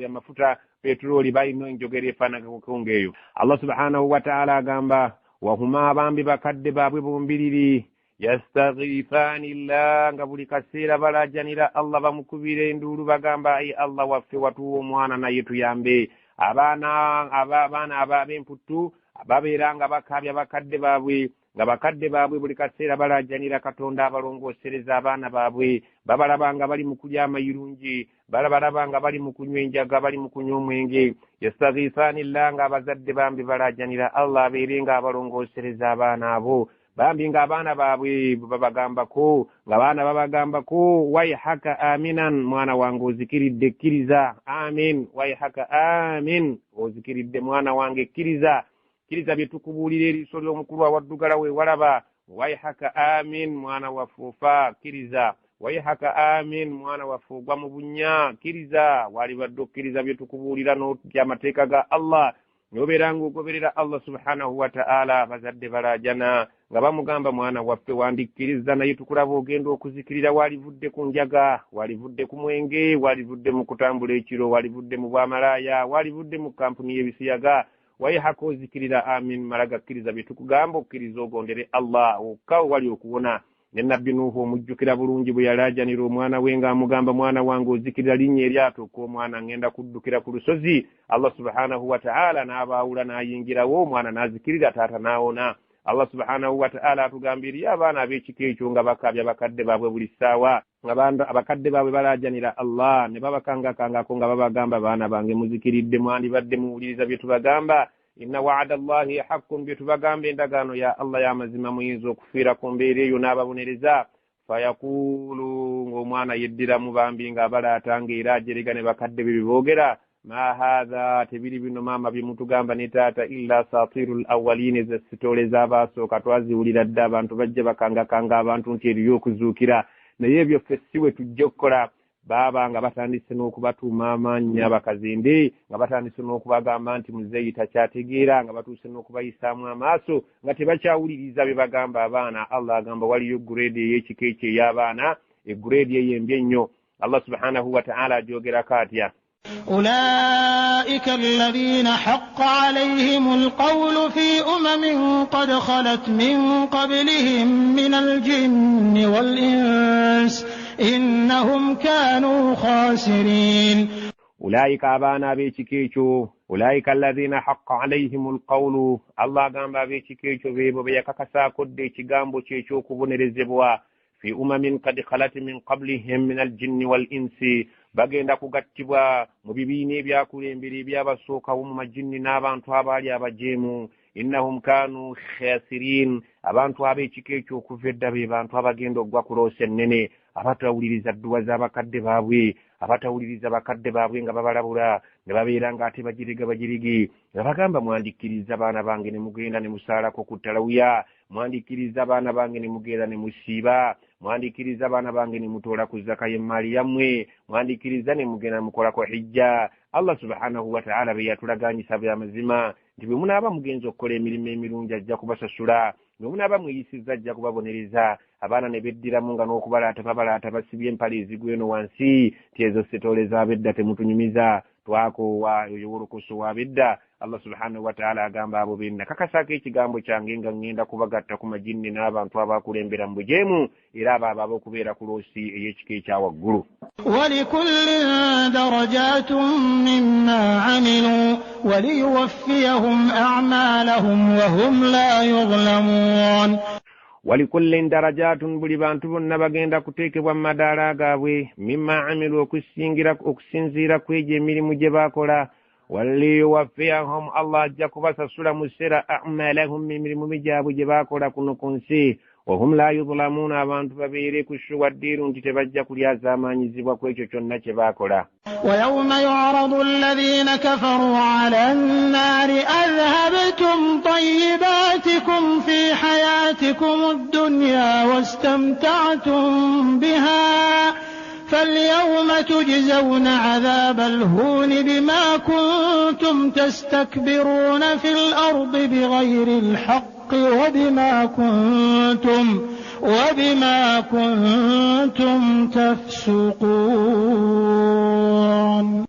amafuta petulooli, balina enjogera efaananako ng'eyo. Allah subhanahu wataala agamba, wahuma, abambi bakadde baabwe bombiriri, Yastaghifaani llah, nga buli kaseera balajanira Allah, bamukubira enduulu, bagamba ayi Allah waffe, watuwa omwana naye tuyambe. Abaana ab'emputtu babeera nga bakaabya bakadde baabwe, nga bakadde baabwe buli kaseera balajanira Katonda abalongoosereza abaana baabwe. Babalaba nga bali mu kulya amayirungi, balabalaba nga bali mu kunywa enjaga, bali mu kunywa omwenge. Yastaghifaani llah, nga abazadde bambi balajanira Allah abeere nga abalongoosereza abaana abo. Bambi nga abaana baabwe babagambako, nga abaana babagambako waihaka aminan, mwana wange ozikiridde, kkiriza. Amin, waihaka amin, ozikiridde mwana wange, kkiriza, kkiriza bye tukubuulira, eriiso ly'omukulu awaddugala we walaba. Waihaka amin, mwana waffe ofa, kkiriza. Waihaka amin, mwana waffe ogwa mu bunnya, kkiriza. Walibadde okkiriza bye tukubuulira n'otya amateeka ga Allah, n'obeera ng'ogoberera Allah subhanahu wa ta'ala. Abazadde balaajana nga bamugamba mwana waffe wandikkiriza, naye tukulaba ogenda okuzikirira, walivudde ku njaga, walivudde ku mwenge, walivudde mu kutambula ekiro, walivudde mu bwamalaaya, walivudde mu kampuni y'ebisiyaga. Waihaka ozikirira amin, mala gakkiriza bye tukugamba, okkiriza ogondere Allah wokka wali okuwona. Ne Nabbi Nuuhu omujjukira bulungi bwe yalaajanira omwana we ng'amugamba mwana wange ozikirira, linnya eryato ok'omwana ngenda kuddukira ku lusozi. Allah subhanahu wa ta'ala n'abaawula n'ayingirawo, omwana n'azikirira, taata n'awona. Allah subhanahu wa ta'ala atugamba eriyo abaana ab'ekika ekyo nga bakaabya bakadde baabwe buli ssaawa, nga abakadde baabwe balaajanira Allah ne babakangakangako nga babagamba baana bange muzikiridde, mwandibadde muwuliriza bye tubagamba. Inna wa'ada Allahi haqqun, bye tubagamba endagaano ya Allah y'amazima, muyinza okufiira ku mbeera eyo n'ababonereza. Fayaqulu, ng'omwana yeddiramu bambi ng'abalaata ng'era ajerega ne bakadde be biboogera, ma haadha, tebiri bino maama bye mutugamba ne taata, illa satiru l awwalin, ezo sitoole z'abaasooka twaziwulira dda, abantu bajja bakangakanga abantu nti eriyo okuzuukira, naye ebyo ffe si we tujja okukola. Baaba nga batandise n'okubatuuma amannya bakazinde, nga batandise n'okubagamba nti muzeeyi takyategeera, nga batuuse n'okubayisaamu amaaso, nga tebakyawuliriza bye bagamba abaana. Allah agamba waliyo gureedi ey'ekika ekyo ey'abaana, egureedi eyo embi ennyo. Allah subhanahu wa ta'ala agyogerako atya? أولئك الذين حق عليهم القول في أمم قد خلت من قبلهم من الجن والإنس إنهم كانوا خاسرين. أولئك abaana ab'ekika ekyo, ulaika alladhina haqqa alayhim alqawlu, Allah agamba ab'ekika ekyo beebo be yakakasaako dda ekigambo kye eky'okubonerezebwa. Fi umamin qad khalat min qablihim min aljinni wal insi, bagenda kugattibwa mu bibiina ebyakulembera ebyabasookawo mu majinni n'abantu abaali abajeemu. Innahum kanu khasirin, abantu ab'ekika ekyo okuva edda be bantu abagenda okugwa ku loosi ennene, abatawuliriza dduwa z'abakadde baabwe, abatawuliriza bakadde baabwe nga babalabula, ne babeera ng'ate bagiriga bagirigi, nga bagamba mwandikkiriza baana bange ne mugenda ne musaalako ku ttalawuya, mwandikkiriza baana bange ne mugenda ne musiiba, mwandikkiriza baana bange ne mutoola ku zaka y'emmaali yammwe, mwandikkiriza ne mugenda mukolako hijja. Allah subhanahu wa ta'ala bye yatulaganyisa bya mazima nti bwe munaaba mugenza okukola emirimu emirungi ajja kubasasula, bwe munaaba mweyisizza ajja kubabonereza. Abaana ne beddiramu nga n'okubalaata babalaata basibye empale ezigwa eno wansi, nti ezo sitoole z'abedda temutunyumiza, twakoowa oyo wolokoso w'abedda. Allah subhanahu wa ta'ala agamba abo benna kakasaako ekigambo kyange nga ŋŋenda kubagatta ku majinni n'abantu abakulembera mu bujeemu, era abo abo ab'okubeera ku loosi ey'ekika ekya waggulu. Walikullin darajatun mimma amilu waliyuwaffiyahum a'malahum wa hum la yuzlamun. Walikullin darajatun, buli bantu bonna bagenda kuteekebwa mu madaala gaabwe, mimma amilu, okusinziira ku egyo emirimu gye baakola. Waliyuwaffiyahum, Allah ajja kubasasula mu sera a'malahum, emirimu gyabwe gye baakola kuno ku nsi. Wahum la yuzlamuuna, abantu babeere ku shuwa ddiiru nti tebajja kulyazaamaanyizibwa ku ekyo kyonna kye baakola. Wa yawma yu'radu alladhiina kafaru 'ala an-naari adhhabtum tayyibatikum fi hayatikum ad-dunya wastamta'tum biha فاليوم تجزون عذاب الهون بما كنتم تستكبرون في الأرض بغير الحق وبما كنتم تفسقون.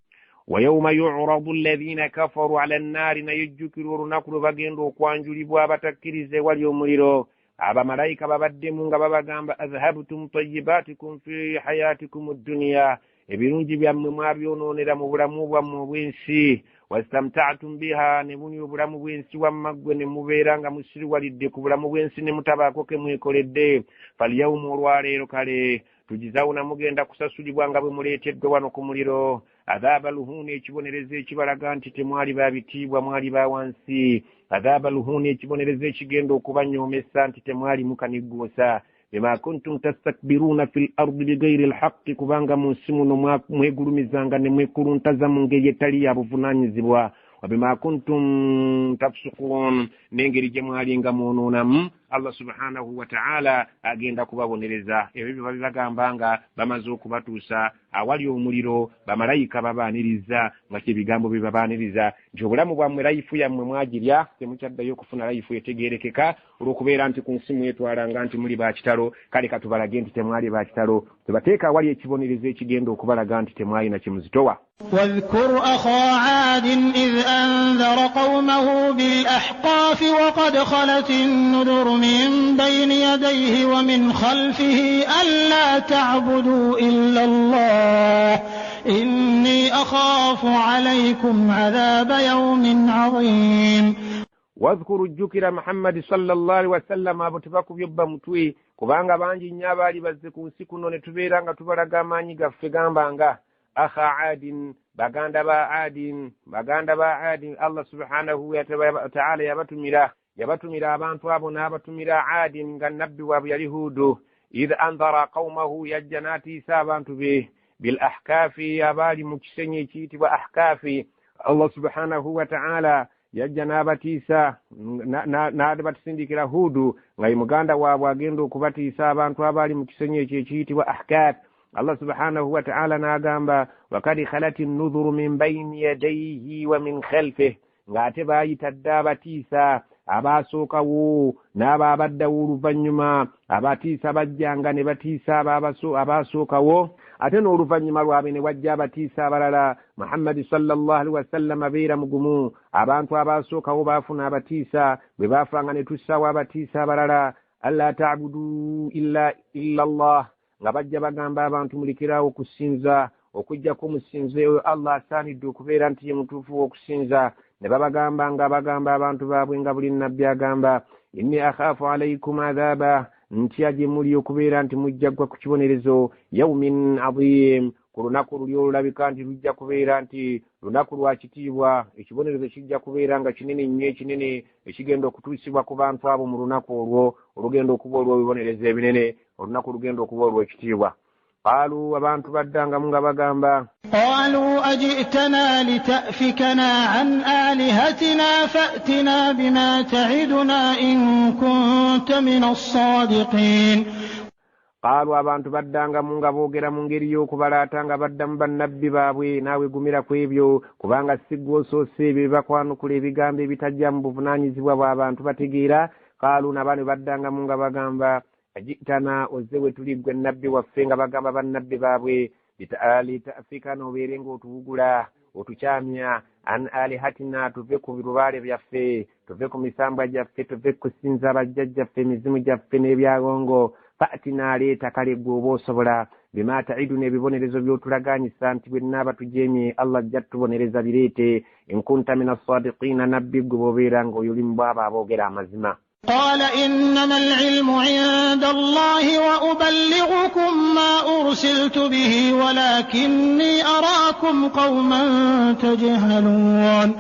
ويوم يعرض الذين كفروا على النار, nayejjukirwa olunaku lwe bagenda okwanjulibwa abatakkiriza ewali omuliro. Abamalayika babaddemu nga babagamba adhhabtum tayyibatikum fi hayatikum dduniya, ebirungi byammwe mwabyonoonera mu bulamu bwammwe obw'ensi, wastamta'tum biha, ne bunywa obulamu bw'ensi wamma ggwe ne mubeera nga musiriwalidde ku bulamu bw'ensi ne mutabaako ke mwekoledde. Falyawuma, olwaleero kale tujizawuna, mugenda kusasulibwa nga bwe muleeteddwa wano ku muliro, adhaaba luhuuni, ekibonerezo ekibalaga nti temwali ba bitiibwa, mwali ba wansi. Adhaaba luhuuni, ekibonerezo ekigenda okubanyoomesa nti temwali mukanigguusa. Bima kuntum tastakbiruuna fi l ardi bigairi lhaqi, kubanga mu nsi muno mwegulumizanga ne mwekuluntaza mu ngeri etali ya buvunaanyizibwa. Wabima kuntum tafsukun, n'engeri gye mwalinga mwonoonamu. Allah subhanahu wataala agenda kubabonereza. Ebyo bye babibagamba nga bamaze okubatuusa awali omuliro, bamalayika babaaniriza nga kyebigambo bye babaaniriza nti obulamu bwammwe, life yammwe mwagirya, temukyaddayo okufuna life etegeerekeka olw'okubeera nti ku nsi mwetwalanga nti muli bakitalo. Kale katubalage nti temwali bakitalo, tubateeka awali ekibonerezo ekigenda okubalaga nti temwalina kimuzitowa. واذكر أخا عاد إذ أنذر قومه بالأحقاف وقد خلت النذر من بين يديه ومن خلفه ألا تعبدوا إلا الله إني أخاف عليكم عذاب يوم عظيم. Wadhkuru, jjukira Muhammadi sallallahu alaihi wasallama. Abo tebakubye mutwe, kubanga bangi nnyo abaali bazze ku nsi kuno ne tubeera nga tubalaga amaanyi gaffe. Gamba nga akha adin, baganda ba Adin, baganda ba Adin. Allah subhanahu wataala yabatumira abantu abo n'abatumira Adin nga nabbi waabwe yali Huudu. Idh andhara qaumahu, yajja n'atiisa abantu be, bil ahkaafi, abaali mu kisenyi ekiyitibwa Ahkaafi. Allah subhanahu wataala yajja n'abatiisa n'abatusindikira Huudu nga ye muganda waabwe agenda okubatiisa abantu abaali mu kisenyi ekyo ekiyitibwa Ahkaafi. Allah subhanahu wataala n'agamba wakad khalati nudhuru min bayini yadaihi wa min khalfih, ng'ate baayita dde abatiisa abaasookawo n'abaabaddawo oluvannyuma. Abatiisa bajjanga ne batiisa abaasookawo, ate n'oluvannyuma lwabwe ne wajja abatiisa abalala. Muhammadi sallallahu alaihi wasallama, beera mugumu. Abantu abaasookawo baafuna abatiisa, bwe baafanga ne tussaawo abatiisa abalala. Alla tabudu illa allah, nga bajja bagamba abantu mulekerawo okusinza okujjako musinze oyo Allah asaanidde okubeera nti ye mutuufu w'okusinza. Ne babagamba nga bagamba abantu baabwe nga buli nabbi agamba inni akhaafu alaikum adhaba, ntya gye muli okubeera nti mujja ggwa ku kibonerezo, yaumin adhim, ku lunaku luli olulabika nti lujja kubeera nti lunaku lwa kitiibwa. Ekibonerezo kijja kubeera nga kinene nnyo, ekinene ekigenda okutuusibwa ku bantu abo mu lunaku olwo olugenda okuba olw'ebibonerezo ebinene, olunaku lugenda okuba olw'ekitiibwa. Qaalu, abantu baddangamu nga bagamba قالوا أجئتنا لتأفكنا عن آلهتنا فأتنا بما تعدنا إن كنت من الصادقين. Qaalu, abantu baddangamu nga boogera mu ngeri y'okubalaata nga baddamu bannabbi baabwe, naawe gumira ku ebyo, kubanga si ggwe osoose ebyo bibakwanukula ebigambo ebitajja mu buvunaanyizibwa bw'abantu bategeera. Qaalu, nabano baddangamu nga bagamba ajitana, ozze we tuli ggwe nabbi waffe, nga bagamba bannabbi baabwe, litafikana, obeere ng'otuwugula otukyamya, an alihatina, tuve ku birubaale byaffe, tuve ku misambwa gyaffe, tuve kusinza bajjajjaffe, emizimu gyaffe n'ebyagongo. Fatina, leeta kale ggwe oba osobola, bima taiduna, ebibonerezo by'otulaganyisa nti bwe nnaaba tujeemye Allah ajja tubonereza, bireete. Inkunta min assadiqiina, nabbi ggwe bw'obeera ng'oyo oli mu bwabo aboogera amazima. قال إنما العلم عند الله وأبلغكم ما أرسلت به ولكني أراكم قوما تجهلون.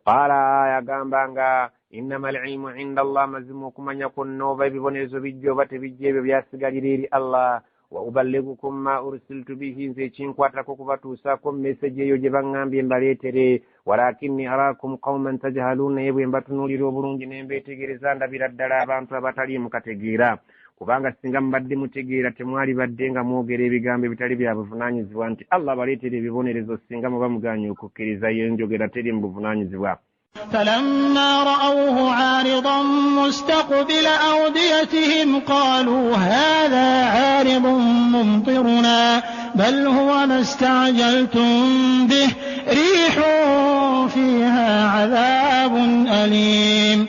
Qaala, yagamba nga innama alilmu inda Allah, mazima okumanya kwonna oba ebibonerezo bijja oba tebijja, ebyo byasigalira eri Allah. Wa uballigukum ma ursiltu bihi, nze ekinkwatako kubatuusaako message eyo gye baŋŋambye mbaleetere. Walakinni arakum qauman tajhaluun, naye bwe mbatunuulira obulungi ne mbeetegereza, ndabira ddala abantu abataliimu kategeera, kubanga singa mubadde mutegeera temwali badde nga mwogera ebigambo ebitali bya buvunaanyizibwa nti Allah baleetera ebibonerezo singa muba muganye okukkiriza. Yenjogera teri mu buvunaanyizibwa. فلما رأوه عارضا مستقبل أوديتهم قالوا هذا عارض ممطرنا بل هو ما استعجلتم به ريح فيها عذاب أليم.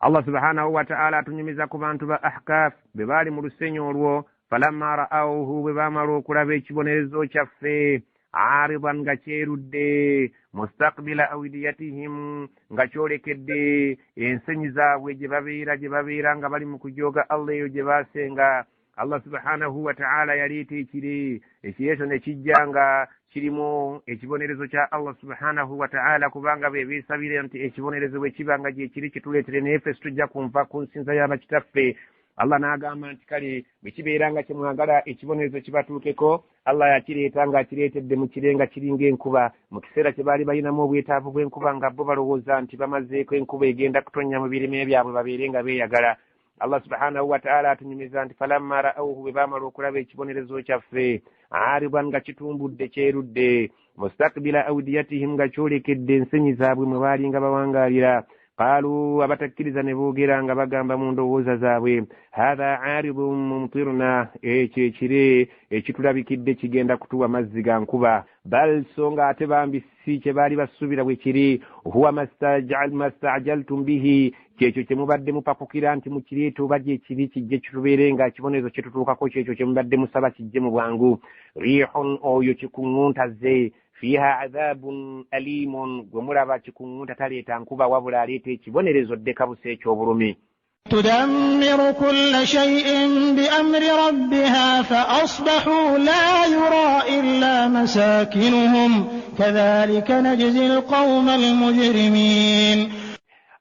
Allah subhanahu wataala atunyumiza ku bantu ba Ahkaf bwe baali mu lusenyi olwo. Falamma ra'awuhu, bwe baamala okulaba ekibonerezo kyaffe, aridan, nga kyerudde, mustakbila awidiyatihim, nga kyolekedde ensenyi zaabwe gye babeera nga bali mu kujooga Allah eyo gye baasenga. Allah subhanahu wataala yaleeta ekire, ekire ekyo ne kijja nga kirimu ekibonerezo kya Allah subhanahu wataala, kubanga be beesabire nti ekibonerezo bwe kiba nga gye kiri kituleetere, naye ffe situjja kunva ku nsinza y'abakitaffe. Allah n'agamba nti kale bwe kibeera nga kyemwagala ekibonerezo kibatuukeko, Allah yakireeta ng'akireetedde mu kire nga kiringa enkuba. Mu kiseera kye baali balinamu obwetaavu bw'enkuba, nga bo balowooza nti bamazeeko enkuba egenda kutonnya mu birime byabwe babeere nga beeyagala. Allah subhanahu wataala atunyumiza nti falamma ra'awuhu, bwe baamala okulaba ekibonerezo kyaffe, aridan, nga kitumbudde kyerudde, mustakbila awdiyatihim, nga kyolekedde ensenyi zaabwe mwe baali nga bawangaalira. Qaalu, abatakkiriza ne boogera nga bagamba mu ndowooza zaabwe, hatha aridun mumtiruna, ekyo ekire ekitulabikidde kigenda kutuwa mazzi ga nkuba. Bal, so nga ate bambi si kye baali basuubira bwe kiri. Huwa mastajaltum bihi, kyekyo kye mubadde mupakukira nti mukireeta oba gye kiri kijje kitubeere nga ekibonerezo kyetutuukako, kyekyo kye mubadde musaba kijje mu bwangu. Rihun, oyo kikuŋŋuntaze, fiiha adhabun alimun, gwe mulaba kikuŋŋunta taleeta nkuba wabula aleeta ekibonerezo ddekabusa eky'obulumi. تدمر كل شيء بأمر ربها فأصبحوا لا يرى إلا مساكنهم كذلك نجزي القوم المجرمين.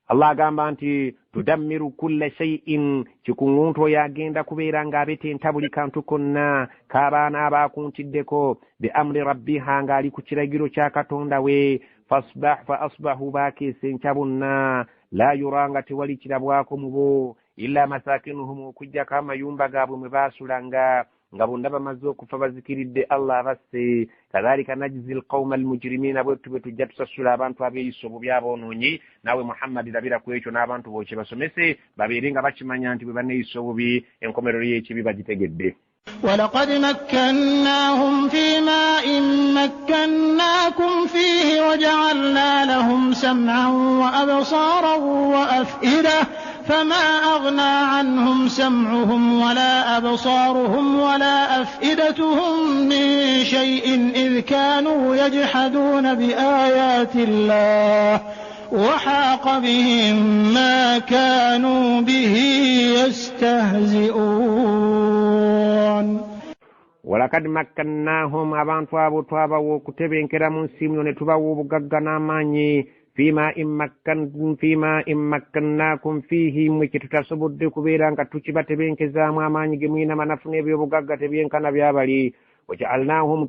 Allah agamba nti tudammiru kulla shay'in, kikuŋŋunta oyo agenda kubeera ng'abetenta buli kantu konna k'abaana abaakuntiddeko, bi amri rabbiha, ng'ali ku kiragiro kya Katonda we. Fa asbahu, baakeesa enkya bonna, la yura, nga tewali kirabwako mu bo, illa masakinuhum, okuggyako amayumba gaabwe mwe baasulanga, nga bonna bamaze okufa bazikiridde, Allah abasse. Kadhalika najzi alqauma almujrimina, bwe tubwe tujja tusasula abantu abeeyisa obubi aboonoonyi. Naawe Muhammadi labira ku ekyo n'abantu bookye basomese babeere nga bakimanya nti bwe baneeyisa obubi enkomerero y'ekibi bagitegedde. ولقد مكناهم في ماء مكناكم فيه وجعلنا لهم سمعا وأبصارا وأفئدة فما أغنى عنهم سمعهم ولا أبصارهم ولا أفئدتهم من شيء إذ كانوا يجحدون بآيات الله وحاق بهم ما كانوا به يستهزئون. Walakad makkannahum, abantu abo twabawa okutebenkera mu nsi muno ne tubawa obugagga n'amaanyi. Fiima immakkannakum fiihi, mmwe kye tutasobodde kubeera nga tukibatebenkezaamu amaanyi ge mulina manafu n'ebyobugagga tebyenkana byabali. Wajaalnahum,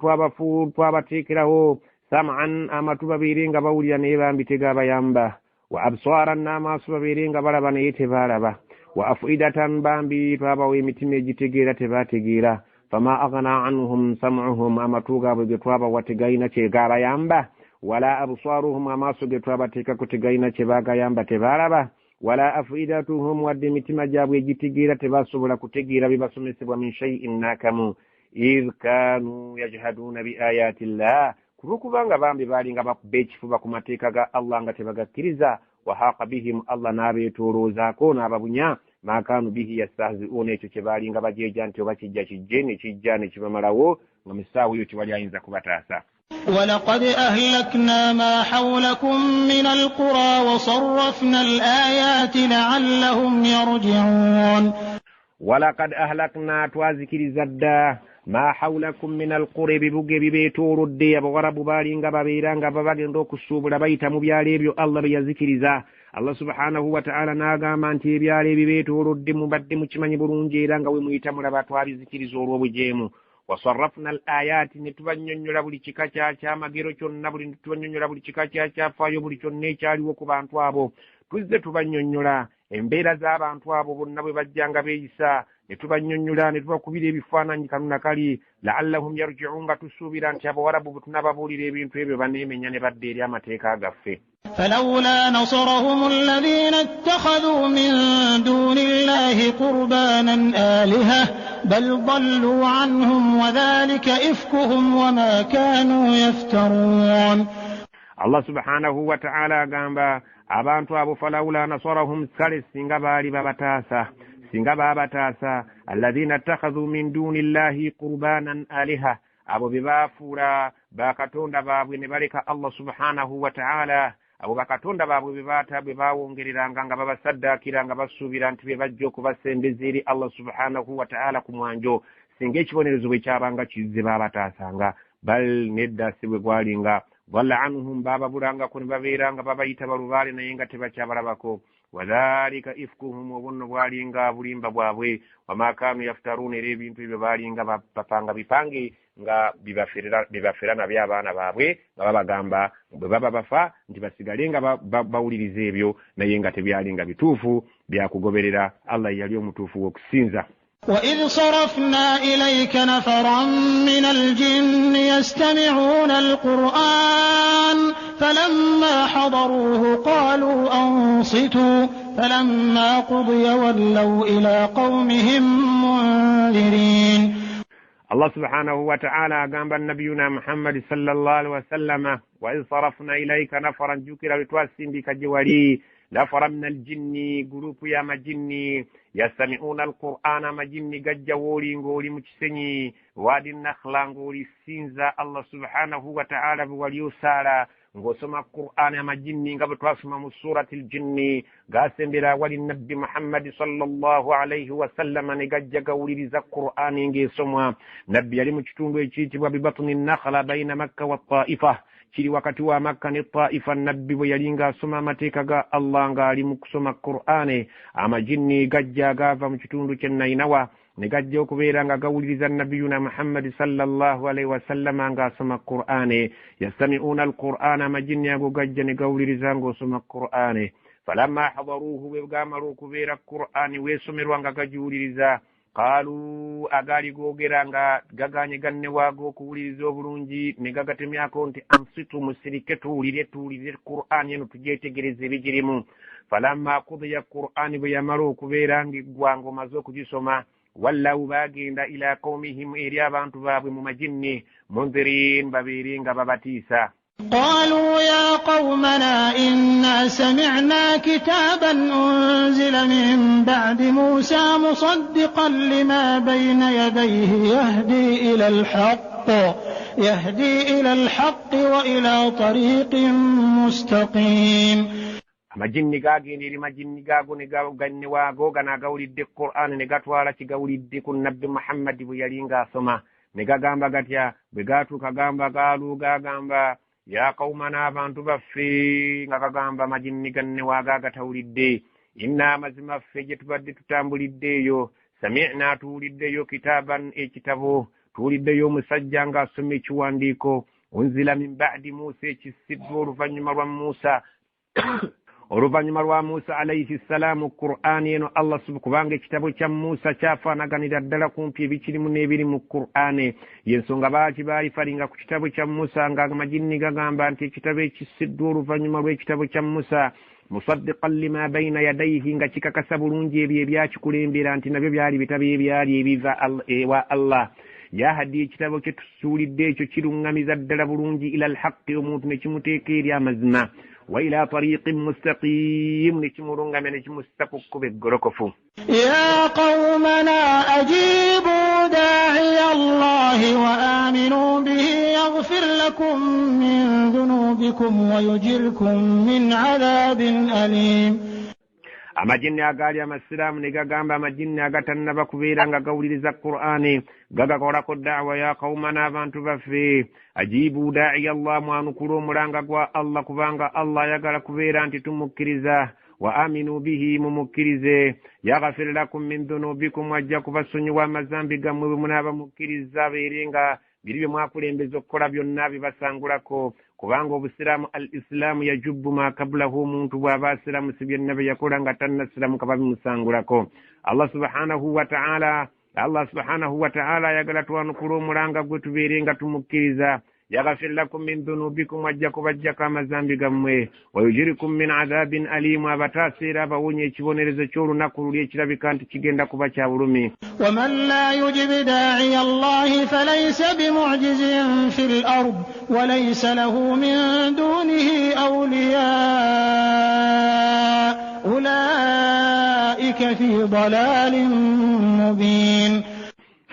twabateekerawo sam'an, amatu babeere nga bawulira naye bambi tegabayamba, wa absaaran, n'amaaso babeere nga balaba naye tebaalaba, wa afidatan, bambi twabawa emitima egitegeera tebaategeera. Fama aghna anhum sam'uhum, amatu gaabwe ge twabawa tegalina kye gaabayamba, wala absaaruhum, amaaso ge twabateekako tegalina kye baagayamba tebaalaba, wala afidatuhum, wadde emitima gyabwe egitegeera tebasobola kutegeera bibasomesebwa, min shay'in nakamu, idh kanu yajhaduuna bi ayati llah, kulwokubanga bambi baalinga bakuba ekifuba ku mateeka ga Allah nga tebagakkiriza. Wahaqa bihim, Allah n'abeetooloozaako n'ababunya, maakaanu bihi yastahzi'uuna, ekyo kye baalinga bajeeja nti oba kijja kijje ne kijja ne kibamalawo, nga mu ssaawa eyo tewali ayinza kubataasa. ولقد أهلكنا ما حولكم من القرى وصرفنا الآيات لعلهم يرجعون. ولقد أهلكنا, twazikiriza dda, ma hawlakum min alqura, ebibuga ebibeetoolodde. Abawarabu baalinga babeera nga bagenda okusuubula bayita mu byalo ebyo Allah bye yazikiriza. Allah subhanahu wataala n'agamba nti ebyalo ebibeetoolodde mubadde mukimanyi bulungi, era nga we muyita mulaba twabizikiriza olw'obujeemu. Wasarrafna al ayaati, ne tubannyonnyola buli kika kyamagero kyonna, buli tubannyonnyola buli kika kyafaayo, buli kyonna ekyaliwo ku bantu abo. Tuzze tubannyonnyola embeera z'abantu abo bonna bwe bajjanga beeyisa, ne tubannyonnyola ne tubakubira ebifaananyi kano na kali, laallahum yarji'uun, nga tusuubira nti abawarabu bwe tunaababuulira ebintu ebyo baneemenya ne badda eri amateeka gaffe. فلولا نصرهم الذين اتخذوا من دون الله قربانا آلهة بل ضلوا عنهم وذلك إفكهم وما كانوا يفترون. Allah subhanahu wa ta'ala agamba Abantu abo falawula nasarahum, kale singa baali babataasa, singa baabataasa. Alladhina ittakhadhu min duni llahi qurbanan aliha, abo be baafuula bakatonda baabwe ne baleka Allah subhanahu wa ta'ala. Abo bakatonda baabwe be baata bwe baawongereranga nga babasaddaakira nga basuubira nti be bajja okubasembeza eri Allah subhanahu wa ta'ala ku mwanjo, singa ekibonerezo bwe kyabanga kizze baabataasanga. Bal nedda, si bwe gwalinga. Dalla anhum, baababulangako ne babeera nga babayita balubaale naye nga tebakyabalabako. Wadhalika ifkuhum, obunno bwalinga bulimba bwabwe. Wama kanu yaftaruuna, era ebintu ebyo baalinga bapanga bipange nga bibafera nabyo abaana baabwe, nga babagamba bwe baba bafa nti basigale nga bawuliriza ebyo, naye nga tebyalinga bituufu byakugoberera. Allah yali omutuufu w'okusinza. وإذ صرفنا إليك نفرا من الجن يستمعون القرآن فلما حضروه قالوا أنصتوا فلما قضي ولوا إلى قومهم منذرين. Allah subhanahu wa ta'ala agamba nabiyuna Muhammad sallallahu alaihi wasallama, wa idh sarafna ilayka nafaran, jjukira lwe twasindika gye wali nafara min aljinni, gurupu y'amajinni, yastami'una alqur'ana, amajinni gajja wooli ng'oli mu kisenyi wadi nakhla, ng'oli sinza Allah subhanahu wa ta'ala bwe wali osaala ng'osoma Qur'ani. Amajinni nga bwe twasoma mu surati ljinni gasembera wali nabbi Muhammadi sallallahu alaihi wasallama ne gajja gawuliriza Qur'ani ng'esomwa. Nabbi yali mu kitundu ekiyitibwa bibatuni nakhla baina Makka wa Taifa, kiri wakati wa Makka ne Taifa. Nabbi bwe yali ng'asoma amateeka ga Allah ng'ali mu kusoma Qur'ani, amajinni gajja gaava mu kitundu ky'e Nainawa ne gajja okubeera nga gawuliriza nabiyuna Muhammadi sallallahu alaihi wasallama ng'asoma Qur'ani. Yastami'uuna alqur'ana, amajinni ago gajja ne gawuliriza ng'osoma Qur'ani. Falamma hadaruuhu, bwe gaamala okubeera Qur'ani weesomerwa nga gagiwuliriza, qaalu, agaali googera nga gaganye ganne waago okuwuliriza obulungi, ne gagatemyako nti ansitu, musirike tuwulire, tuwulire Qur'ani eno tugyetegereze ebigirimu. Falamma kudiya, Qur'ani bwe yamala okubeera ng'eggwa ng'omaze okugisoma, wallaw, baagenda ila qawmihim, eri abantu baabwe mu majinni, munzirin, babeere nga babatiisa. قالوا يا قومنا إنا سمعنا كتابا أنزل من بعد موسى مصدقا لما بين يديه يهدي إلى الحق وإلى طريق مستقيم. Amajinni gagenda eri majinni gaago ne ganne waago gano agawulidde Qur'ani ne gatwala kigawulidde ku nabbi Muhammadi bwe yali ng'asoma, ne gagamba gatya? Bwe gaatuuka gamba gaalu gagamba ya qawmana, abantu baffe, nga kagamba amajinni ganne waago agatawulidde, inna, amazima ffe gye tubadde tutambulidde eyo, sami'na, tuwuliddeyo, kitaaban, ekitabo, tuwuliddeyo omusajja ng'asoma ekiwandiiko, unzila min ba'di Musa, ekissiddwa oluvannyuma lwa Musa, oluvannyuma lwa Musa alaihi ssalaamu. Qur'ani eno Allah, kubanga ekitabo kya Musa kyafaanaganira ddala kumpi ebikirimu n'ebiri mu Qur'ani, yensonga baaki baalifalinga ku kitabo kya Musa, nga amajinni gagamba nti ekitabo ekissiddwa oluvannyuma lw'ekitabo kya Musa, musaddiqan lima baina yadaihi, nga kikakasa bulungi ebyo ebyakikulembera nti nabyo byali bitabo ebyali ebiva ewa Allah. Yahadi, ekitabo kye tusuulidde ekyo kiruŋŋamiza ddala bulungi, ila alhaqi, omuntu ne kimuteeka eri amazima, wa ila tariqin mustaqim, ne kimulungamya ne kimussa ku kkubo eggolokofu. يا قومنا أجيبوا داعي الله وآمنوا به يغفر لكم من ذنوبكم ويجركم من عذاب أليم. Amajinni agaali amasiraamu ne gagamba amajinni agatannaba kubeera nga gawuliriza Qur'ani, gagakolako da'wa, ya qawmana, abantu baffe, ajibu daa'iya Allah, mwanukule omulanga gwa Allah, kubanga Allah ayagala kubeera nti tumukkiriza, wa aminu bihi, mumukkirize, yaghfir lakum min dhunubikum, ajja kubasonyiwa amazambi gammwe bwe munaaba mukkiriza, abeere nga biri bye mwakulembeza okukola byonna bibasangulako, kubanga obusiraamu al islaamu yajubbu ma kabulahu, omuntu bw'aba asiraamu si byonna bye yakola nga tannasiramuka babimusangulako. Allah subhanahu wa ta'ala, Allah subhanahu wa ta'ala ayagala twanukule omulanga gwe tubeere nga tumukkiriza. Yaghfir lakum min dhunubikum, ajja kubajjako amazambi gammwe. Wayujirikum min adhabin alimu, abataasa era abawonya ekibonerezo ky'olunaku luli ekirabika nti kigenda kuba kya bulumi. Waman la yujib daa'iya Allahi falaysa bimu'jizin fil ard wa laysa lahu min dunihi awliya ulaika fi dalalin mubin.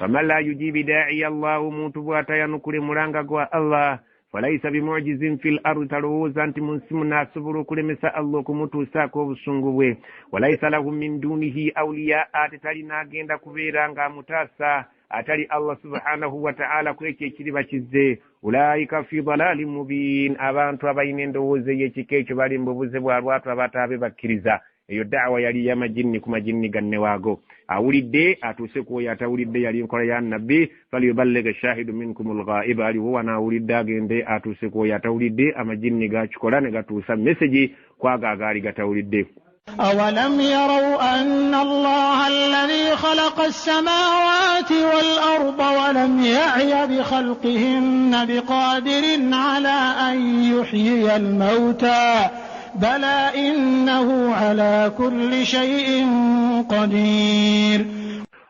Faman la yujibi daa'iya Allah, omuntu bw'atayanukule mulanga gwa Allah, falaisa bimu'jizin fil ardi, talowooza nti mu nsi muno asobola okulemesa Allah okumutuusaako obusungu bwe. Walaisa lahu min dunihi awliya, ate talina agenda kubeera ng'amutaasa atali Allah subhanahu wa ta'ala ku ekyo ekiriba kizze. Ulaika fi dalalin mubin, abantu abalina endowooza ey'ekika ekyo bali mu bubuze bwa lwatu abataabe bakkiriza. Eyo da'wa yali ya majinni ku majinni ganne waago. Awulidde atuuse ku oyo atawulidde, yali nkola ya nabbi. Falyuballigh shahidu minkum alghaiba, aliwo wanaawulidde agende atuuse ku oyo atawulidde. Amajinni gakikola ne gatuusa mesegi kwago agaali gatawulidde. أولم يروا أن الله الذي خلق السماوات والأرض ولم يعي بخلقهن بقادر على أن يحيي الموتى بلى إنه على كل شيء قدير.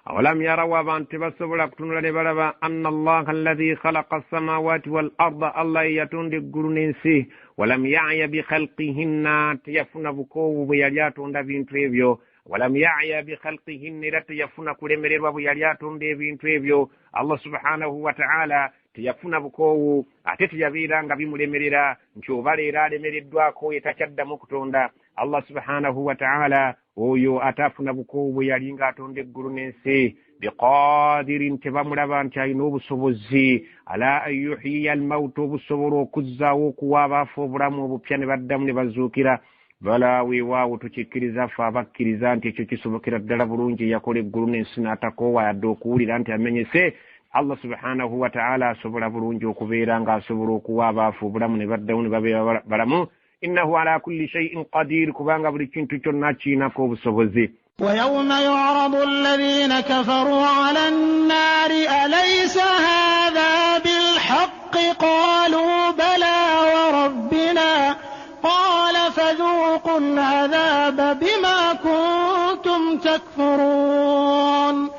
أولم يروا abantu tebasobola kutunula ne balaba anna Allaha alladhi khalaqa as-samawati wal arda, Allah yatonda eggulu n'ensi, walam ya'ya bi khalqihinna, teyafuna bukoowu bwe yali atonda bintu ebyo. Walam ya'ya bi khalqihinna, era teyafuna kulemererwa bwe yali atonda ebintu ebyo. Allah subhanahu wa ta'ala teyafuna bukoowu ate teyabeera nga bimulemerera nti oba leero alemereddwako ye takyaddamu kutonda. Allah subhanahu wa ta'ala oyo ataafuna bukoowu bwe yali ng'atonda eggulu n'ensi, biqadirin, tebamulaba nti alina obusobozi, ala an yuhyiya almauta, obusobola okuzzaawo okuwa abaafa obulamu obupya ne baddamu ne bazuukira. Bala weewaawo tukikkiriza ffe abakkiriza nti ekyo kisobokera ddala bulungi, yakola eggulu n'ensi n'atakoowa yadde okuwulira nti amenyese. Allah subhanahu wa ta'ala asobola bulungi okubeera ng'asobola okuwa abaafu obulamu ne baddamu ne babeera balamu. Innahu ala kulli shay'in qadir, kubanga buli kintu kyonna kirinako obusobozi. ويوم يعرض الذين كفروا على النار أليس هذا بالحق قالوا بلى وربنا قال فذوقوا العذاب بما كنتم تكفرون.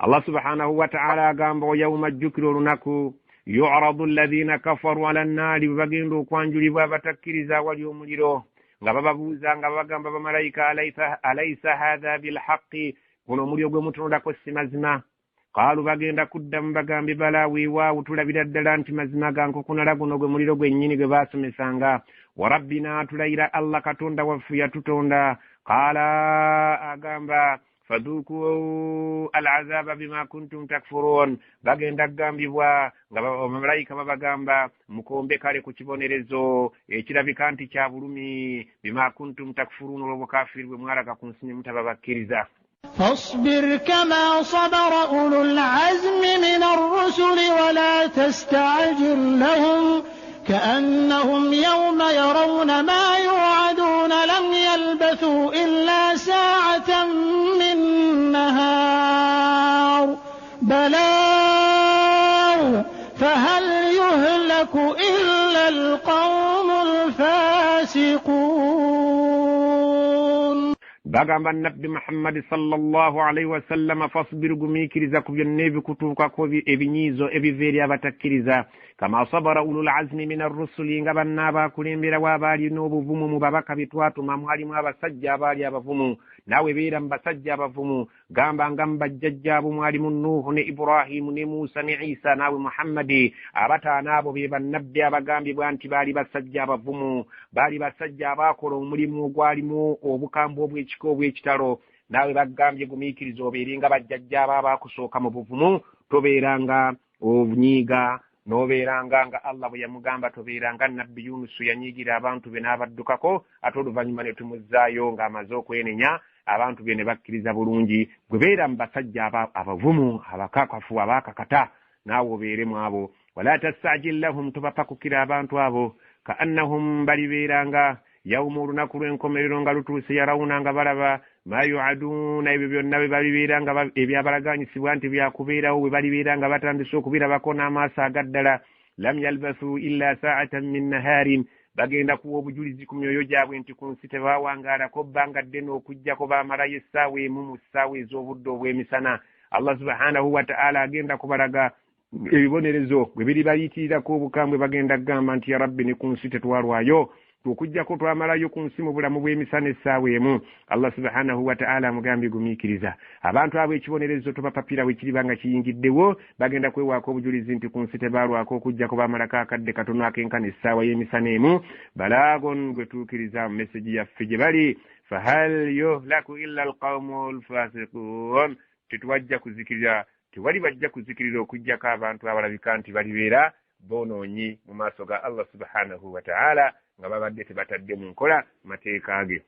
Allah subhanahu wa ta'ala agamba ويوم ajjukira olunaku yu'radu alladhina kafaru ala nnaari, bwe bagenda okwanjulibwa abatakkiriza awali omuliro, nga bababuuza nga babagamba bamalayika alaysa hadha bilhaqqi, guno omuliro gwe mutunulako si mazima. Qaalu, bagenda kuddamu bagambe bala weewaawo tulabira ddala nti mazima ga nkukunala guno gwe muliro gwennyini gwe baasomesanga. Wa rabbina, tulayira Allah Katonda waffe yatutonda. Qaala, agamba fadhuku al'azaba bima kuntum takfurun, bagenda kugambibwa nga bamalayika babagamba mukombe kale ku kibonerezo ekirabika nti kya bulumi, bima kuntum takfurun, olw'obukafiiri bwe mwalaga ku nsi ne mutaba bakkiriza. فاصبر كما صبر أولو العزم من الرسل ولا تستعجل لهم كأنهم يوم يرون ما يوعدون لم يلبثوا إلا ساعة من نهار بلاغ فهل يهلك إلا القوم الفاسقون. Bagamba Nabbi Muhammad sallallahu alaihi wasallam, fasbir, gumiikiriza ku byonna ebikutuukako ebinyiizo ebiva eri abatakkiriza. Kama sabara ulul azmi min arrusuli, nga banna abakulemberawo abaalina obuvumu mu babaka be twatuma, mwalimu abasajja abaali abavumu. Naawe beera mu basajja abavumu, gamba nga mu bajjajjaabo mwalimu Nuuhu ne Ibrahimu ne Musa ne Isa, naawe Muhammadi. Abataano abo be bannabbi abagambibwa nti baali basajja abavumu, baali basajja abaakola omulimu ogwalimu obukambwe obw'ekika obw'ekitalo. Naawe bagambye gumiikiriza obeere nga bajjajjaabo abaakusooka mu buvumu, tobeeranga onyiiga n'obeeranga nga Allah bwe yamugamba, tobeeranga Nabbi Yunusu yanyiigira abantu be n'abaddukako, ate oluvannyuma ne tumuzzaayo ng'amaze okwenenya, abantu be ne bakkiriza bulungi. Gwe beera mu basajja abavumu abakakafu abaakakata, naawe obeere mu abo. Wala tastajil lahum, tobapakukira abantu abo. Kaannahum, balibeeranga yawma, olunaku lw'enkomerero nga lutuuse, yarawuna, nga balaba ma yuaduuna, ebyo byonna bwe balibeera nga ebyabalaganyisibwa nti byakubeerawo, bwe balibeera nga batandise okubirabako n'amaaso agaddala. Lam yalbathu illa saatan min naharin, bagenda kuwa obujulizi ku myoyo gyabwe nti ku nsi tebawangaalako bbanga ddene okuggyako baamalayo essaawa emu mu ssaawa ez'obudde obw'emisana. Allah subhanahu wataala agenda kubalaga ebibonerezo bwe biribayitirirako obukambwe, bagenda kugamba nti ya Rabbi, ne ku nsi tetwalwayo okuggyako twamalayo ku nsi mu bulamu bw'emisana essaawa emu. Allah subhanahu wataala amugambye, gumiikiriza abantu abo, ekibonerezo tobapapira. Bwe kiriba nga kiyingiddewo, bagenda kwewaako obujulizi nti ku nsi tebaalwako okuggyako bamalako akadde katono akenkana essaawa y'emisana emu. Balaagon, gwe tuukiriza mu meseji yaffe gye bali. Fahal yuhlaku illa alqaumu lfasiqun, tetuwajja kuzikirira, tewali bajja kuzikirira okuggyako abantu abalabika nti balibeera boonoonyi mu maaso ga Allah subhanahu wataala, nga babadde tebatadde mu nkola mateeka ge.